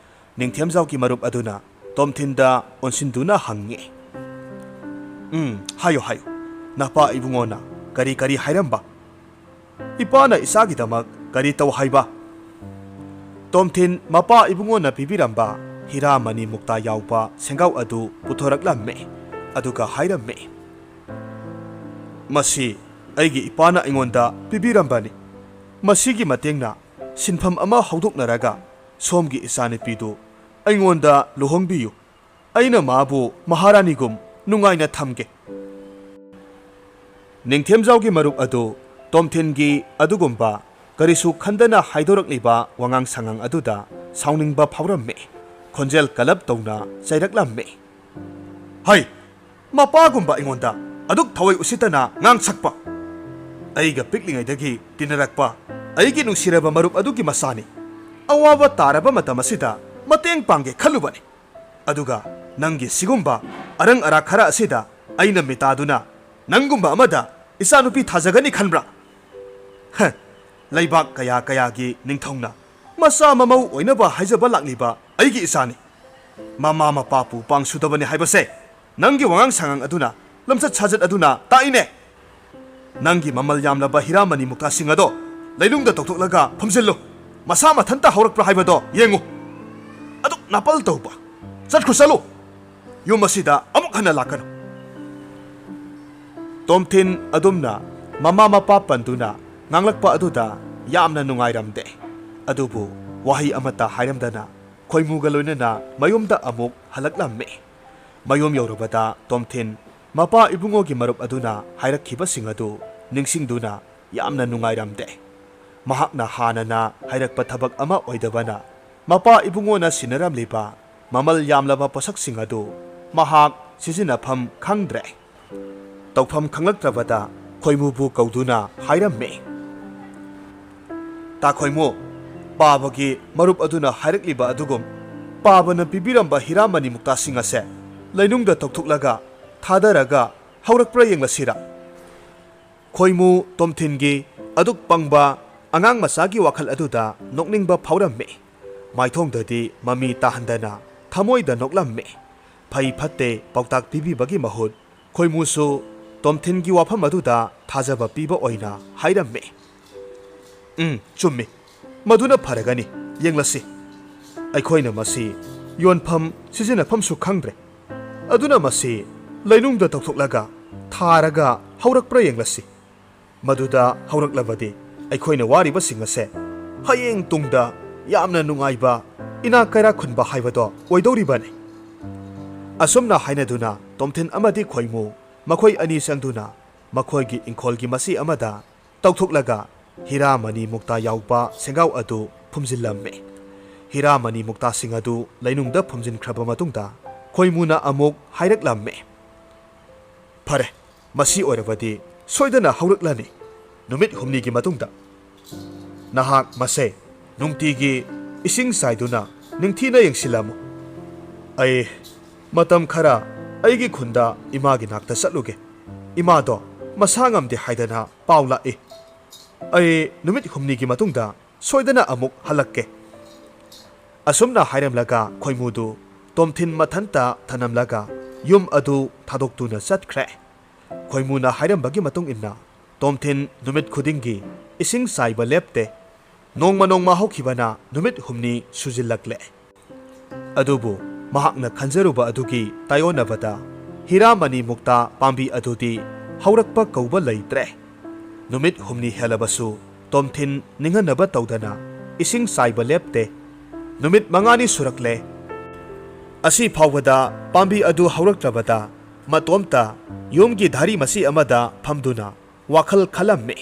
ꯅꯤꯡꯊꯦꯝꯖꯥꯎꯒꯤ ꯃꯔꯨꯞ ꯑꯗꯨꯅ ꯇꯣꯝꯊꯤꯟꯗ ꯑꯣꯟꯁꯤꯟꯗꯨꯅ ꯍꯪꯉꯤ, "ꯎꯝ, ꯍꯥꯏꯌꯨ, ꯍꯥꯏꯌꯨ꯫ ꯅꯄꯥ ꯏꯕꯨꯡꯉꯣꯅ ꯀꯔꯤ ꯀꯔꯤ ꯍꯥꯏꯔꯝꯕ? ꯏꯄꯥꯅ ꯏꯆꯥꯒꯤꯗꯃꯛ ꯀꯔꯤ ꯇꯧ ꯍꯥꯏꯕ?" ꯇꯣꯝꯊꯤꯟ ꯃꯄꯥ ꯏꯕꯨꯡꯉꯣꯅ ꯄꯤꯕꯤꯔꯝꯕ ꯍꯤꯔꯥ ꯃꯅꯤ ꯃꯨꯛꯇꯥ ꯌꯥꯎꯕ ꯁꯦꯡꯒꯥꯎ ꯑꯗꯨ ꯄꯨꯊꯣꯔꯛꯂꯝꯃꯤ꯫ ꯑꯗꯨꯒ ꯍꯥꯏꯔꯝꯃꯤ, "ꯃꯁꯤ ꯑꯩꯒꯤ ꯏꯄꯥꯅ ꯑꯩꯉꯣꯟꯗ ꯄꯤꯕꯤꯔꯝꯕꯅꯤ꯫ ꯃꯁꯤꯒꯤ ꯃꯇꯦꯡꯅ ꯁꯤꯟꯐꯝ ꯑꯃ ꯍꯧꯗꯣꯛꯅꯔꯒ ꯁꯣꯝꯒꯤ ꯏꯆꯥꯅꯨꯄꯤꯗꯨ ꯑꯩꯉꯣꯟꯗ ꯂꯨꯍꯣꯡꯕꯤꯌꯨ꯫ ꯑꯩꯅ ꯃꯥꯕꯨ ꯃꯍꯥꯔꯥꯅꯤꯒꯨꯝ ꯅꯨꯡꯉꯥꯏꯅ ꯊꯝꯒꯦ꯫" ꯅꯤꯡꯊꯦꯝꯖꯥꯎꯒꯤ ꯃꯔꯨꯞ ꯑꯗꯨ ꯇꯣꯝꯊꯤꯟꯒꯤ ꯑꯗꯨꯒꯨꯝꯕ ꯀꯔꯤꯁꯨ ꯈꯟꯗꯅ ꯍꯥꯏꯗꯣꯔꯛꯂꯤꯕ ꯋꯥꯉꯥꯡ ꯁꯉꯥꯡ ꯑꯗꯨꯗ ꯁꯥꯎꯅꯤꯡꯕ ꯐꯥꯎꯔꯝꯃꯤ꯫ ꯈꯣꯟꯖꯦꯜ ꯀꯜꯂꯞ ꯇꯧꯅ ꯆꯩꯔꯛꯂꯝꯃꯤ꯫ "ꯍꯩ! ꯃꯄꯥꯒꯨꯝꯕ ꯑꯩꯉꯣꯟꯗ ꯑꯗꯨꯛ ꯊꯋꯥꯏ ꯎꯁꯤꯠꯇꯅ ꯉꯥꯡ ꯁꯛꯄ! ꯑꯩꯒ ꯄꯤꯛꯂꯤꯉꯩꯗꯒꯤ ꯇꯤꯟꯅꯔꯛꯄ ꯑꯩꯒꯤ ꯅꯨꯡꯁꯤꯔꯕ ꯃꯔꯨꯞ ꯑꯗꯨꯒꯤ ꯃꯆꯥꯅꯤ꯫ ꯑꯋꯥꯕ ꯇꯥꯔꯕ ꯃꯇꯝ ꯑꯁꯤꯗ ꯃꯇꯦꯡ ꯄꯥꯡꯒꯦ ꯈꯜꯂꯨꯕꯅꯤ꯫ ꯑꯗꯨꯒ ꯅꯪꯒꯤ ꯁꯤꯒꯨꯝꯕ ꯑꯔꯪ ꯑꯔꯥꯛ ꯈꯔ ꯑꯁꯤꯗ ꯑꯩꯅ ꯃꯤꯇꯥꯗꯨꯅ ꯅꯪꯒꯨꯝꯕ ꯑꯃꯗ ꯏꯆꯥꯅꯨꯄꯤ ꯊꯥꯖꯒꯅꯤ ꯈꯟꯕ꯭ꯔꯥ? ꯍ, ꯂꯩꯕꯥꯛ ꯀꯌꯥ ꯀꯌꯥꯒꯤ ꯅꯤꯡꯊꯧꯅ ꯃꯆꯥ ꯃꯃꯧ ꯑꯣꯏꯅꯕ ꯍꯥꯏꯖꯕ ꯂꯥꯛꯂꯤꯕ ꯑꯩꯒꯤ ꯏꯆꯥꯅꯤ꯫ ꯃꯃꯥ ꯃꯄꯥ ꯄꯨ ꯄꯥꯡ ꯁꯨꯗꯕꯅꯤ ꯍꯥꯏꯕꯁꯦ ꯅꯪꯒꯤ ꯋꯥꯉꯥꯡ ꯁꯉꯥꯡ ꯑꯗꯨꯅ, ꯂꯝꯆꯠ ꯁꯥꯖꯠ ꯑꯗꯨꯅ ꯇꯥꯛꯏꯅꯦ꯫ ꯅꯪꯒꯤ ꯃꯃꯜ ꯌꯥꯝꯂꯕ ꯍꯤꯔꯥꯃꯅꯤ ꯃꯨꯛꯇꯥꯁꯤꯡ ꯑꯗꯣ ꯂꯩꯅꯨꯡꯗ ꯇꯧꯊꯣꯛꯂꯒ ꯐꯨꯝꯖꯤꯜꯂꯨ꯫ ꯃꯁꯥ ꯃꯊꯟꯇ ꯍꯧꯔꯛꯄ꯭ꯔꯥ ꯍꯥꯏꯕꯗꯣ ꯌꯦꯡꯉꯨ꯫ ꯑꯗꯨꯛ ꯅꯥꯄꯜ ꯇꯧꯕ! ꯆꯠꯈ꯭ꯔꯣ, ꯆꯠꯂꯨ꯫ ꯌꯨꯝ ꯑꯁꯤꯗ ꯑꯃꯨꯛ ꯍꯟꯅ ꯂꯥꯛꯀꯅꯨ꯫" ꯇꯣꯝꯊꯤꯟ ꯑꯗꯨꯝꯅ ꯃꯃꯥ ꯃꯄꯥ ꯄꯟꯗꯨꯅ ꯉꯥꯡꯂꯛꯄ ꯑꯗꯨꯗ ꯌꯥꯝꯅ ꯅꯨꯡꯉꯥꯏꯔꯝꯗꯦ꯫ ꯑꯗꯨꯕꯨ ꯋꯥꯍꯩ ꯑꯃꯠꯇ ꯍꯥꯏꯔꯝꯗꯅ ꯈꯣꯏꯃꯨꯒ ꯂꯣꯏꯅꯅ ꯃꯌꯨꯝꯗ ꯑꯃꯨꯛ ꯍꯜꯂꯛꯂꯝꯃꯤ꯫ ꯃꯌꯨꯝ ꯌꯧꯔꯕꯗ ꯇꯣꯝꯊꯤꯟ ꯃꯄꯥ ꯏꯕꯨꯡꯉꯣꯒꯤ ꯃꯔꯨꯞ ꯑꯗꯨꯅ ꯍꯥꯏꯔꯛꯈꯤꯕꯁꯤꯡ ꯑꯗꯨ ꯅꯤꯡꯁꯤꯡꯗꯨꯅ ꯌꯥꯝꯅ ꯅꯨꯡꯉꯥꯏꯔꯝꯗꯦ꯫ ꯃꯍꯥꯛꯅ ꯍꯥꯟꯅꯅ ꯍꯥꯏꯔꯛꯄ ꯊꯕꯛ ꯑꯃ ꯑꯣꯏꯗꯕꯅ ꯃꯄꯥ ꯏꯕꯨꯡꯉꯣꯅ ꯁꯤꯟꯅꯔꯝꯂꯤꯕ ꯃꯃꯜ ꯌꯥꯝꯂꯕ ꯄꯣꯠꯁꯛꯁꯤꯡ ꯑꯗꯨ ꯃꯍꯥꯛ ꯁꯤꯖꯤꯟꯅꯐꯝ ꯈꯪꯗ꯭ꯔꯦ꯫ ꯇꯧꯐꯝ ꯈꯪꯂꯛꯇ꯭ꯔꯕꯗ ꯈꯣꯏꯃꯨꯕꯨ ꯀꯧꯗꯨꯅ ꯍꯥꯏꯔꯝꯃꯤ, "ꯇꯥ ꯈꯣꯏꯃꯨ, ꯄꯥꯕꯒꯤ ꯃꯔꯨꯞ ꯑꯗꯨꯅ ꯍꯥꯏꯔꯛꯂꯤꯕ ꯑꯗꯨꯒꯨꯝ ꯄꯥꯕꯅ ꯄꯤꯕꯤꯔꯝꯕ ꯍꯤꯔꯥꯃꯅꯤ ꯃꯨꯛꯇꯥꯁꯤꯡ ꯑꯁꯦ ꯂꯩꯅꯨꯡꯗ ꯇꯧꯊꯣꯛꯂꯒ ꯊꯥꯗꯔꯒ ꯍꯧꯔꯛꯄ꯭ꯔꯥ ꯌꯦꯡꯂꯁꯤꯔꯥ?" ꯈꯣꯏꯃꯨ ꯇꯣꯝꯊꯤꯟꯒꯤ ꯑꯗꯨꯛ ꯄꯪꯕ ꯑꯉꯥꯡ ꯃꯆꯥꯒꯤ ꯋꯥꯈꯜ ꯑꯗꯨꯗ ꯅꯣꯛꯅꯤꯡꯕ ꯐꯥꯎꯔꯝꯃꯤ꯫ ꯃꯥꯏꯊꯣꯡꯗꯗꯤ ꯃꯃꯤ ꯇꯥꯍꯟꯗꯅ ꯊꯃꯣꯏꯗ ꯅꯣꯛꯂꯝꯃꯤ꯫ ꯐꯩ ꯐꯠꯇꯦ ꯄꯥꯎꯇꯥꯛ ꯄꯤꯕꯤꯕꯒꯤ ꯃꯍꯨꯠ ꯈꯣꯏꯃꯨꯁꯨ ꯇꯣꯝꯊꯤꯟꯒꯤ ꯋꯥꯐꯝ ꯑꯗꯨꯗ ꯊꯥꯖꯕ ꯄꯤꯕ ꯑꯣꯏꯅ ꯍꯥꯏꯔꯝꯃꯤ, "ꯎꯝ, ꯆꯨꯝꯃꯤ꯫ ꯃꯗꯨꯅ ꯐꯔꯒꯅꯤ꯫ ꯌꯦꯡꯂꯁꯤ꯫ ꯑꯩꯈꯣꯏꯅ ꯃꯁꯤ ꯌꯣꯟꯐꯝ ꯁꯤꯖꯤꯟꯅꯐꯝꯁꯨ ꯈꯪꯗ꯭ꯔꯦ꯫ ꯑꯗꯨꯅ ꯃꯁꯤ ꯂꯩꯅꯨꯡꯗ ꯇꯧꯊꯣꯛꯂꯒ ꯊꯥꯔꯒ ꯍꯧꯔꯛꯄ꯭ꯔꯥ ꯌꯦꯡꯂꯁꯤ꯫ ꯃꯗꯨꯗ ꯍꯧꯔꯛꯂꯕꯗꯤ ꯑꯩꯈꯣꯏꯅ ꯋꯥꯔꯤꯕꯁꯤꯡ ꯑꯁꯦ ꯍꯌꯦꯡ ꯇꯨꯡꯗ ꯌꯥꯝꯅ ꯅꯨꯡꯉꯥꯏꯕ, ꯏꯅꯥꯛ ꯀꯩꯔꯥꯛ ꯈꯨꯟꯕ ꯍꯥꯏꯕꯗꯣ ꯑꯣꯏꯗꯧꯔꯤꯕꯅꯤ꯫" ꯑꯁꯨꯝꯅ ꯍꯥꯏꯅꯗꯨꯅ ꯇꯣꯝꯊꯤꯟ ꯑꯃꯗꯤ ꯈꯣꯏꯃꯨ ꯃꯈꯣꯏ ꯑꯅꯤ ꯆꯪꯗꯨꯅ ꯃꯈꯣꯏꯒꯤ ꯏꯪꯈꯣꯜꯒꯤ ꯃꯆꯤ ꯑꯃꯗ ꯇꯧꯊꯣꯛꯂꯒ ꯍꯤꯔꯥꯃꯅꯤ ꯃꯨꯛꯇꯥ ꯌꯥꯎꯕ ꯁꯦꯡꯒꯥꯎ ꯑꯗꯨ ꯐꯨꯝꯖꯤꯜꯂꯝꯃꯤ꯫ ꯍꯤꯔꯥꯃꯅꯤ ꯃꯨꯛꯇꯥꯁꯤꯡ ꯑꯗꯨ ꯂꯩꯅꯨꯡꯗ ꯐꯨꯝꯖꯤꯟꯈ꯭ꯔꯕ ꯃꯇꯨꯡꯗ ꯈꯣꯏꯃꯨꯅ ꯑꯃꯨꯛ ꯍꯥꯏꯔꯛꯂꯝꯃꯤ, "ꯐꯔꯦ, ꯃꯁꯤ ꯑꯣꯏꯔꯕꯗꯤ ꯁꯣꯏꯗꯅ ꯍꯧꯔꯛꯂꯅꯤ꯫ ꯅꯨꯃꯤꯠ ꯍꯨꯝꯅꯤꯒꯤ ꯃꯇꯨꯡꯗ ꯅꯍꯥꯛ ꯃꯁꯦ ꯅꯨꯡꯇꯤꯒꯤ ꯏꯁꯤꯡ ꯆꯥꯏꯗꯨꯅ ꯅꯤꯡꯊꯤꯅ ꯌꯦꯡꯁꯤꯜꯂꯝꯃꯨ꯫ ꯑꯩ ꯃꯇꯝ ꯈꯔ ꯑꯩꯒꯤ ꯈꯨꯟꯗ ꯏꯃꯥꯒꯤ ꯅꯥꯛꯇ ꯆꯠꯂꯨꯒꯦ꯫ ꯏꯃꯥꯗꯣ ꯃꯁꯥ ꯉꯝꯗꯦ ꯍꯥꯏꯗꯅ ꯄꯥꯎ ꯂꯥꯛꯏ꯫ ꯑꯩ ꯅꯨꯃꯤꯠ ꯍꯨꯝꯅꯤꯒꯤ ꯃꯇꯨꯡꯗ ꯁꯣꯏꯗꯅ ꯑꯃꯨꯛ ꯍꯜꯂꯛꯀꯦ꯫" ꯑꯁꯨꯝꯅ ꯍꯥꯏꯔꯝꯂꯒ ꯈꯣꯏꯃꯨꯗꯨ ꯇꯣꯝꯊꯤꯟ ꯃꯊꯟꯇ ꯊꯅꯝꯂꯒ ꯌꯨꯝ ꯑꯗꯨ ꯊꯥꯗꯣꯛꯇꯨꯅ ꯆꯠꯈ꯭ꯔꯦ꯫ ꯈꯣꯏꯃꯨꯅ ꯍꯥꯏꯔꯝꯕꯒꯤ ꯃꯇꯨꯡ ꯏꯟꯅ ꯇꯣꯝꯊꯤꯟ ꯅꯨꯃꯤꯠ ꯈꯨꯗꯤꯡꯒꯤ ꯏꯁꯤꯡ ꯆꯥꯏꯕ ꯂꯦꯞꯇꯦ꯫ ꯅꯣꯡꯃ ꯅꯣꯡꯃ ꯍꯧꯈꯤꯕꯅ ꯅꯨꯃꯤꯠ ꯍꯨꯝꯅꯤ ꯁꯨꯖꯤꯜꯂꯛꯂꯦ꯫ ꯑꯗꯨꯕꯨ ꯃꯍꯥꯛꯅ ꯈꯟꯖꯔꯨꯕ ꯑꯗꯨꯒꯤ ꯇꯥꯏꯑꯣꯟꯅꯕꯗ ꯍꯤꯔꯥꯃꯅꯤ ꯃꯨꯛꯇꯥ ꯄꯥꯝꯕꯤ ꯑꯗꯨꯗꯤ ꯍꯧꯔꯛꯄ ꯀꯧꯕ ꯂꯩꯇ꯭ꯔꯦ꯫ ꯅꯨꯃꯤꯠ ꯍꯨꯝꯅꯤ ꯍꯦꯜꯂꯕꯁꯨ ꯇꯣꯝꯊꯤꯟ ꯅꯤꯡꯍꯟꯅꯕ ꯇꯧꯗꯅ ꯏꯁꯤꯡ ꯆꯥꯏꯕ ꯂꯦꯞꯇꯦ꯫ ꯅꯨꯃꯤꯠ ꯃꯉꯥꯅꯤ ꯁꯨꯔꯛꯂꯦ꯫ ꯑꯁꯤ ꯐꯥꯎꯕꯗ ꯄꯥꯝꯕꯤ ꯑꯗꯨ ꯍꯧꯔꯛꯇ꯭ꯔꯕꯗ ꯃꯇꯣꯝꯇ ꯌꯨꯝꯒꯤ ꯙꯥꯔꯤ ꯃꯆꯤ ꯑꯃꯗ ꯐꯝꯗꯨꯅ ꯋꯥꯈꯜ ꯈꯜꯂꯝꯃꯤ꯫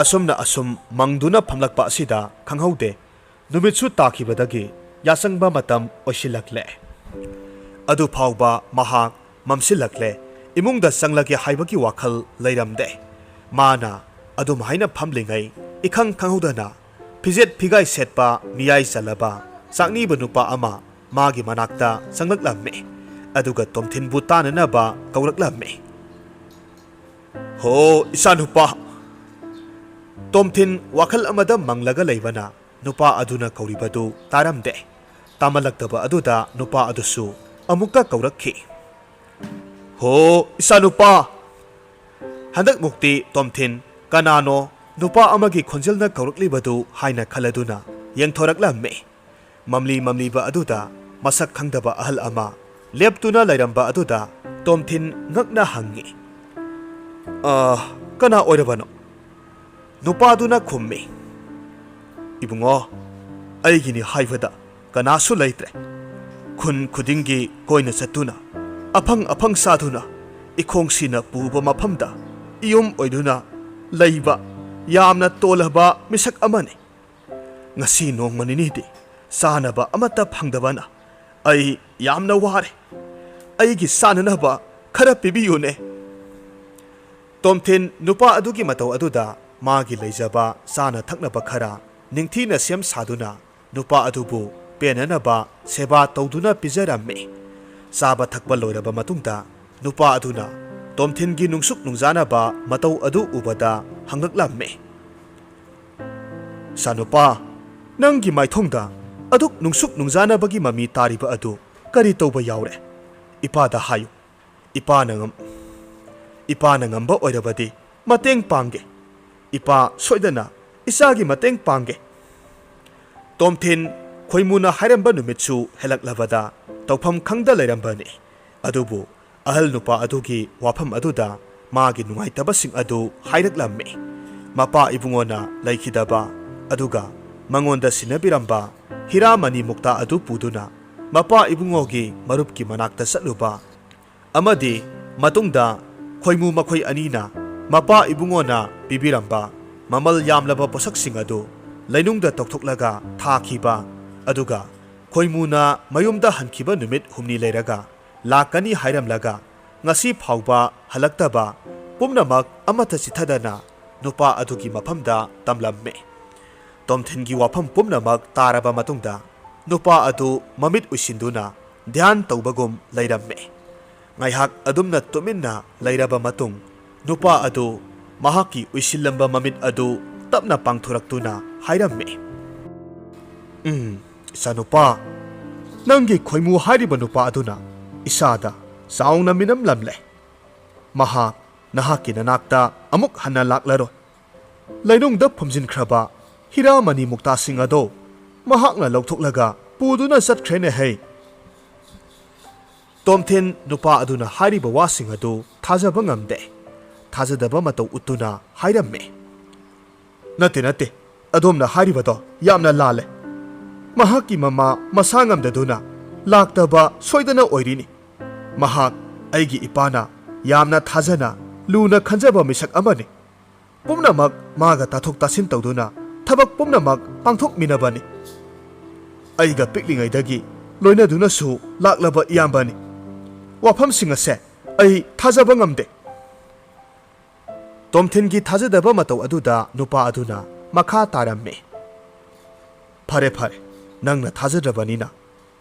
ꯑꯁꯨꯝꯅ ꯑꯁꯨꯝ ꯃꯪꯗꯨꯅ ꯐꯝꯂꯛꯄ ꯑꯁꯤꯗ ꯈꯪꯍꯧꯗꯦ, ꯅꯨꯃꯤꯠꯁꯨ ꯇꯥꯈꯤꯕꯗꯒꯤ ꯌꯥꯆꯪꯕ ꯃꯇꯝ ꯑꯣꯏꯁꯤꯜꯂꯛꯂꯦ꯫ ꯑꯗꯨ ꯐꯥꯎꯕ ꯃꯍꯥꯛ ꯃꯝꯁꯤꯜꯂꯛꯂꯦ꯫ ꯏꯃꯨꯡꯗ ꯆꯪꯂꯒꯦ ꯍꯥꯏꯕꯒꯤ ꯋꯥꯈꯜ ꯂꯩꯔꯝꯗꯦ꯫ ꯃꯥꯅ ꯑꯗꯨꯝ ꯍꯥꯏꯅ ꯐꯝꯂꯤꯉꯩ ꯏꯈꯪ ꯈꯪꯍꯧꯗꯅ ꯐꯤꯖꯦꯠ ꯐꯤꯒꯥꯏ ꯁꯦꯠꯄ, ꯃꯤꯌꯥꯏ ꯆꯜꯂꯕ ꯆꯥꯛꯅꯤꯕ ꯅꯨꯄꯥ ꯑꯃ ꯃꯥꯒꯤ ꯃꯅꯥꯛꯇ ꯆꯪꯂꯛꯂꯝꯃꯤ꯫ ꯑꯗꯨꯒ ꯇꯣꯝꯊꯤꯟꯕꯨ ꯇꯥꯅꯅꯕ ꯀꯧꯔꯛꯂꯝꯃꯤ꯫ "ꯍꯣ, ꯏꯆꯥꯅꯨꯄꯥ!" ꯇꯣꯝꯊꯤꯟ ꯋꯥꯈꯜ ꯑꯃꯗ ꯃꯪꯂꯒ ꯂꯩꯕꯅ ꯅꯨꯄꯥ ꯑꯗꯨꯅ ꯀꯧꯔꯤꯕꯗꯨ ꯇꯥꯔꯝꯗꯦ꯫ ꯇꯥꯃꯜꯂꯛꯇꯕ ꯑꯗꯨꯗ ꯅꯨꯄꯥ ꯑꯗꯨꯁꯨ ꯑꯃꯨꯛꯀ ꯀꯧꯔꯛꯈꯤ꯫ "ꯍꯣ, ꯏꯆꯥꯅꯨꯄꯥ!" ꯍꯟꯗꯛꯃꯨꯛꯇꯤ ꯇꯣꯝꯊꯤꯟ ꯀꯅꯥꯅꯣ ꯅꯨꯄꯥ ꯑꯃꯒꯤ ꯈꯣꯟꯖꯦꯜꯅ ꯀꯧꯔꯛꯂꯤꯕꯗꯨ ꯍꯥꯏꯅ ꯈꯜꯂꯗꯨꯅ ꯌꯦꯡꯊꯣꯔꯛꯂꯝꯃꯤ꯫ ꯃꯝꯂꯤ ꯃꯝꯂꯤꯕ ꯑꯗꯨꯗ ꯃꯁꯛ ꯈꯪꯗꯕ ꯑꯍꯜ ꯑꯃ ꯂꯦꯞꯇꯨꯅ ꯂꯩꯔꯝꯕ ꯑꯗꯨꯗ ꯇꯣꯝꯊꯤꯟ ꯉꯛꯅ ꯍꯪꯉꯤ, "ꯑ, ꯀꯅꯥ ꯑꯣꯏꯔꯕꯅꯣ?" ꯅꯨꯄꯥꯗꯨꯅ ꯈꯨꯝꯃꯤ, "ꯏꯕꯨꯡꯉꯣ, ꯑꯩꯒꯤꯅꯤ ꯍꯥꯏꯕꯗ ꯀꯅꯥꯁꯨ ꯂꯩꯇ꯭ꯔꯦ꯫ ꯈꯨꯟ ꯈꯨꯗꯤꯡꯒꯤ ꯀꯣꯏꯅ ꯆꯠꯇꯨꯅ, ꯑꯐꯪ ꯑꯐꯪ ꯆꯥꯗꯨꯅ, ꯏꯈꯣꯡꯁꯤꯅ ꯄꯨꯕ ꯃꯐꯝꯗ ꯏꯌꯨꯝ ꯑꯣꯏꯗꯨꯅ ꯂꯩꯕ ꯌꯥꯝꯅ ꯇꯣꯜꯂꯕ ꯃꯤꯁꯛ ꯑꯃꯅꯤ꯫ ꯉꯁꯤ ꯅꯣꯡꯃ ꯅꯤꯅꯤꯗꯤ ꯆꯥꯅꯕ ꯑꯃꯠꯇ ꯐꯪꯗꯕꯅ ꯑꯩ ꯌꯥꯝꯅ ꯋꯥꯔꯦ꯫ ꯑꯩꯒꯤ ꯆꯥꯅꯅꯕ ꯈꯔ ꯄꯤꯕꯤꯌꯨꯅꯦ꯫" ꯇꯣꯝꯊꯤꯟ ꯅꯨꯄꯥ ꯑꯗꯨꯒꯤ ꯃꯇꯧ ꯑꯗꯨꯗ ꯃꯥꯒꯤ ꯂꯩꯖꯕ ꯆꯥꯅ ꯊꯛꯅꯕ ꯈꯔ ꯅꯤꯡꯊꯤꯅ ꯁꯦꯝ ꯁꯥꯗꯨꯅ ꯅꯨꯄꯥ ꯑꯗꯨꯕꯨ ꯄꯦꯟꯅꯅꯕ ꯁꯦꯕꯥ ꯇꯧꯗꯨꯅ ꯄꯤꯖꯔꯝꯃꯤ꯫ ꯆꯥꯕ ꯊꯛꯄ ꯂꯣꯏꯔꯕ ꯃꯇꯨꯡꯗ ꯅꯨꯄꯥ ꯑꯗꯨꯅ ꯇꯣꯝꯊꯤꯟꯒꯤ ꯅꯨꯡꯁꯨꯛ ꯅꯨꯡꯖꯥꯅꯕ ꯃꯇꯧ ꯑꯗꯨ ꯎꯕꯗ ꯍꯪꯂꯛꯂꯝꯃꯤ, "ꯏꯆꯥꯅꯨꯄꯥ, ꯅꯪꯒꯤ ꯃꯥꯏꯊꯣꯡꯗ ꯑꯗꯨꯛ ꯅꯨꯡꯁꯨꯛ ꯅꯨꯡꯖꯥꯅꯕꯒꯤ ꯃꯃꯤ ꯇꯥꯔꯤꯕ ꯑꯗꯨ ꯀꯔꯤ ꯇꯧꯕ ꯌꯥꯎꯔꯦ? ꯏꯄꯥꯗ ꯍꯥꯏꯌꯨ꯫ ꯏꯄꯥꯅ ꯉꯝ-, ꯏꯄꯥꯅ ꯉꯝꯕ ꯑꯣꯏꯔꯕꯗꯤ ꯃꯇꯦꯡ ꯄꯥꯡꯒꯦ꯫ ꯏꯄꯥ ꯁꯣꯏꯗꯅ ꯏꯆꯥꯒꯤ ꯃꯇꯦꯡ ꯄꯥꯡꯒꯦ꯫" ꯇꯣꯝꯊꯤꯟ ꯈꯣꯏꯃꯨꯅ ꯍꯥꯏꯔꯝꯕ ꯅꯨꯃꯤꯠꯁꯨ ꯍꯦꯜꯂꯛꯂꯕꯗ ꯇꯧꯐꯝ ꯈꯪꯗ ꯂꯩꯔꯝꯕꯅꯤ꯫ ꯑꯗꯨꯕꯨ ꯑꯍꯜ ꯅꯨꯄꯥ ꯑꯗꯨꯒꯤ ꯋꯥꯐꯝ ꯑꯗꯨꯗ ꯃꯥꯒꯤ ꯅꯨꯡꯉꯥꯏꯇꯕꯁꯤꯡ ꯑꯗꯨ ꯍꯥꯏꯔꯛꯂꯝꯃꯤ꯫ ꯃꯄꯥ ꯏꯕꯨꯡꯉꯣꯅ ꯂꯩꯈꯤꯗꯕ, ꯑꯗꯨꯒ ꯃꯉꯣꯟꯗ ꯁꯤꯟꯅꯕꯤꯔꯝꯕ ꯍꯤꯔꯥꯃꯅꯤ ꯃꯨꯛꯇꯥ ꯑꯗꯨ ꯄꯨꯗꯨꯅ ꯃꯄꯥ ꯏꯕꯨꯡꯉꯣꯒꯤ ꯃꯔꯨꯞꯀꯤ ꯃꯅꯥꯛꯇ ꯆꯠꯂꯨꯕ ꯑꯃꯗꯤ ꯃꯇꯨꯡꯗ ꯈꯣꯏꯃꯨ ꯃꯈꯣꯏ ꯑꯅꯤꯅ ꯃꯄꯥ ꯏꯕꯨꯡꯉꯣꯅ ꯄꯤꯕꯤꯔꯝꯕ ꯃꯃꯜ ꯌꯥꯝꯂꯕ ꯄꯣꯠꯁꯛꯁꯤꯡ ꯑꯗꯨ ꯂꯩꯅꯨꯡꯗ ꯇꯧꯊꯣꯛꯂꯒ ꯊꯥꯈꯤꯕ, ꯑꯗꯨꯒ ꯈꯣꯏꯃꯨꯅ ꯃꯌꯨꯝꯗ ꯍꯟꯈꯤꯕ ꯅꯨꯃꯤꯠ ꯍꯨꯝꯅꯤ ꯂꯩꯔꯒ ꯂꯥꯛꯀꯅꯤ ꯍꯥꯏꯔꯝꯂꯒ ꯉꯁꯤ ꯐꯥꯎꯕ ꯍꯜꯂꯛꯇꯕ ꯄꯨꯝꯅꯃꯛ ꯑꯃꯠꯇ ꯆꯤꯠꯊꯗꯅ ꯅꯨꯄꯥ ꯑꯗꯨꯒꯤ ꯃꯐꯝꯗ ꯇꯝꯂꯝꯃꯤ꯫ ꯇꯣꯝꯊꯤꯟꯒꯤ ꯋꯥꯐꯝ ꯄꯨꯝꯅꯃꯛ ꯇꯥꯔꯕ ꯃꯇꯨꯡꯗ ꯅꯨꯄꯥ ꯑꯗꯨ ꯃꯃꯤꯠ ꯎꯏꯁꯤꯟꯗꯨꯅ ꯙ꯭ꯌꯥꯟ ꯇꯧꯕꯒꯨꯝ ꯂꯩꯔꯝꯃꯤ꯫ ꯉꯥꯏꯍꯥꯛ ꯑꯗꯨꯝꯅ ꯇꯨꯃꯤꯟꯅ ꯂꯩꯔꯕ ꯃꯇꯨꯡ ꯅꯨꯄꯥ ꯑꯗꯨ ꯃꯍꯥꯛꯀꯤ ꯎꯏꯁꯤꯜꯂꯝꯕ ꯃꯃꯤꯠ ꯑꯗꯨ ꯇꯞꯅ ꯄꯥꯡꯊꯣꯔꯛꯇꯨꯅ ꯍꯥꯏꯔꯝꯃꯤ, "ꯎꯝ, ꯏꯆꯥꯅꯨꯄꯥ, ꯅꯪꯒꯤ ꯈꯣꯏꯃꯨ ꯍꯥꯏꯔꯤꯕ ꯅꯨꯄꯥ ꯑꯗꯨꯅ ꯏꯁꯥꯗ ꯆꯥꯎꯅ ꯃꯤꯅꯝꯂꯝꯂꯦ꯫ ꯃꯍꯥꯛ ꯅꯍꯥꯛꯀꯤ ꯅꯅꯥꯛꯇ ꯑꯃꯨꯛ ꯍꯟꯅ ꯂꯥꯛꯂꯔꯣꯏ꯫ ꯂꯩꯅꯨꯡꯗ ꯐꯨꯝꯖꯤꯟꯈ꯭ꯔꯕ ꯍꯤꯔꯥꯃꯅꯤ ꯃꯨꯛꯇꯥꯁꯤꯡ ꯑꯗꯣ ꯃꯍꯥꯛꯅ ꯂꯧꯊꯣꯛꯂꯒ ꯄꯨꯗꯨꯅ ꯆꯠꯈ꯭ꯔꯦꯅꯦ ꯍꯩ!" ꯇꯣꯝꯊꯤꯟ ꯅꯨꯄꯥ ꯑꯗꯨꯅ ꯍꯥꯏꯔꯤꯕ ꯋꯥꯁꯤꯡ ꯑꯗꯨ ꯊꯥꯖꯕ ꯉꯝꯗꯦ꯫ ꯊꯥꯖꯗꯕ ꯃꯇꯧ ꯎꯠꯇꯨꯅ ꯍꯥꯏꯔꯝꯃꯤ, "ꯅꯠꯇꯦ, ꯅꯠꯇꯦ, ꯑꯗꯣꯝꯅ ꯍꯥꯏꯔꯤꯕꯗꯣ ꯌꯥꯝꯅ ꯂꯥꯜꯂꯦ꯫ ꯃꯍꯥꯛꯀꯤ ꯃꯃꯥ ꯃꯁꯥ ꯉꯝꯗꯗꯨꯅ ꯂꯥꯛꯇꯕ ꯁꯣꯏꯗꯅ ꯑꯣꯏꯔꯤꯅꯤ꯫ ꯃꯍꯥꯛ ꯑꯩꯒꯤ ꯏꯄꯥꯅ ꯌꯥꯝꯅ ꯊꯥꯖꯅ ꯂꯨꯅ ꯈꯟꯖꯕ ꯃꯤꯁꯛ ꯑꯃꯅꯤ꯫ ꯄꯨꯝꯅꯃꯛ ꯃꯥꯒ ꯇꯥꯊꯣꯛ ꯇꯥꯁꯤꯟ ꯇꯧꯗꯨꯅ ꯊꯕꯛ ꯄꯨꯝꯅꯃꯛ ꯄꯥꯡꯊꯣꯛꯃꯤꯟꯅꯕꯅꯤ꯫ ꯑꯩꯒ ꯄꯤꯛꯂꯤꯉꯩꯗꯒꯤ ꯂꯣꯏꯅꯗꯨꯅꯁꯨ ꯂꯥꯛꯂꯕ ꯏꯌꯥꯝꯕꯅꯤ꯫ ꯋꯥꯐꯝꯁꯤꯡ ꯑꯁꯦ ꯑꯩ ꯊꯥꯖꯕ ꯉꯝꯗꯦ꯫" ꯇꯣꯝꯊꯤꯟꯒꯤ ꯊꯥꯖꯗꯕ ꯃꯇꯧ ꯑꯗꯨꯗ ꯅꯨꯄꯥ ꯑꯗꯨꯅ ꯃꯈꯥ ꯇꯥꯔꯝꯃꯤ, "ꯐꯔꯦ, ꯐꯔꯦ, ꯅꯪꯅ ꯊꯥꯖꯗ꯭ꯔꯕꯅꯤꯅ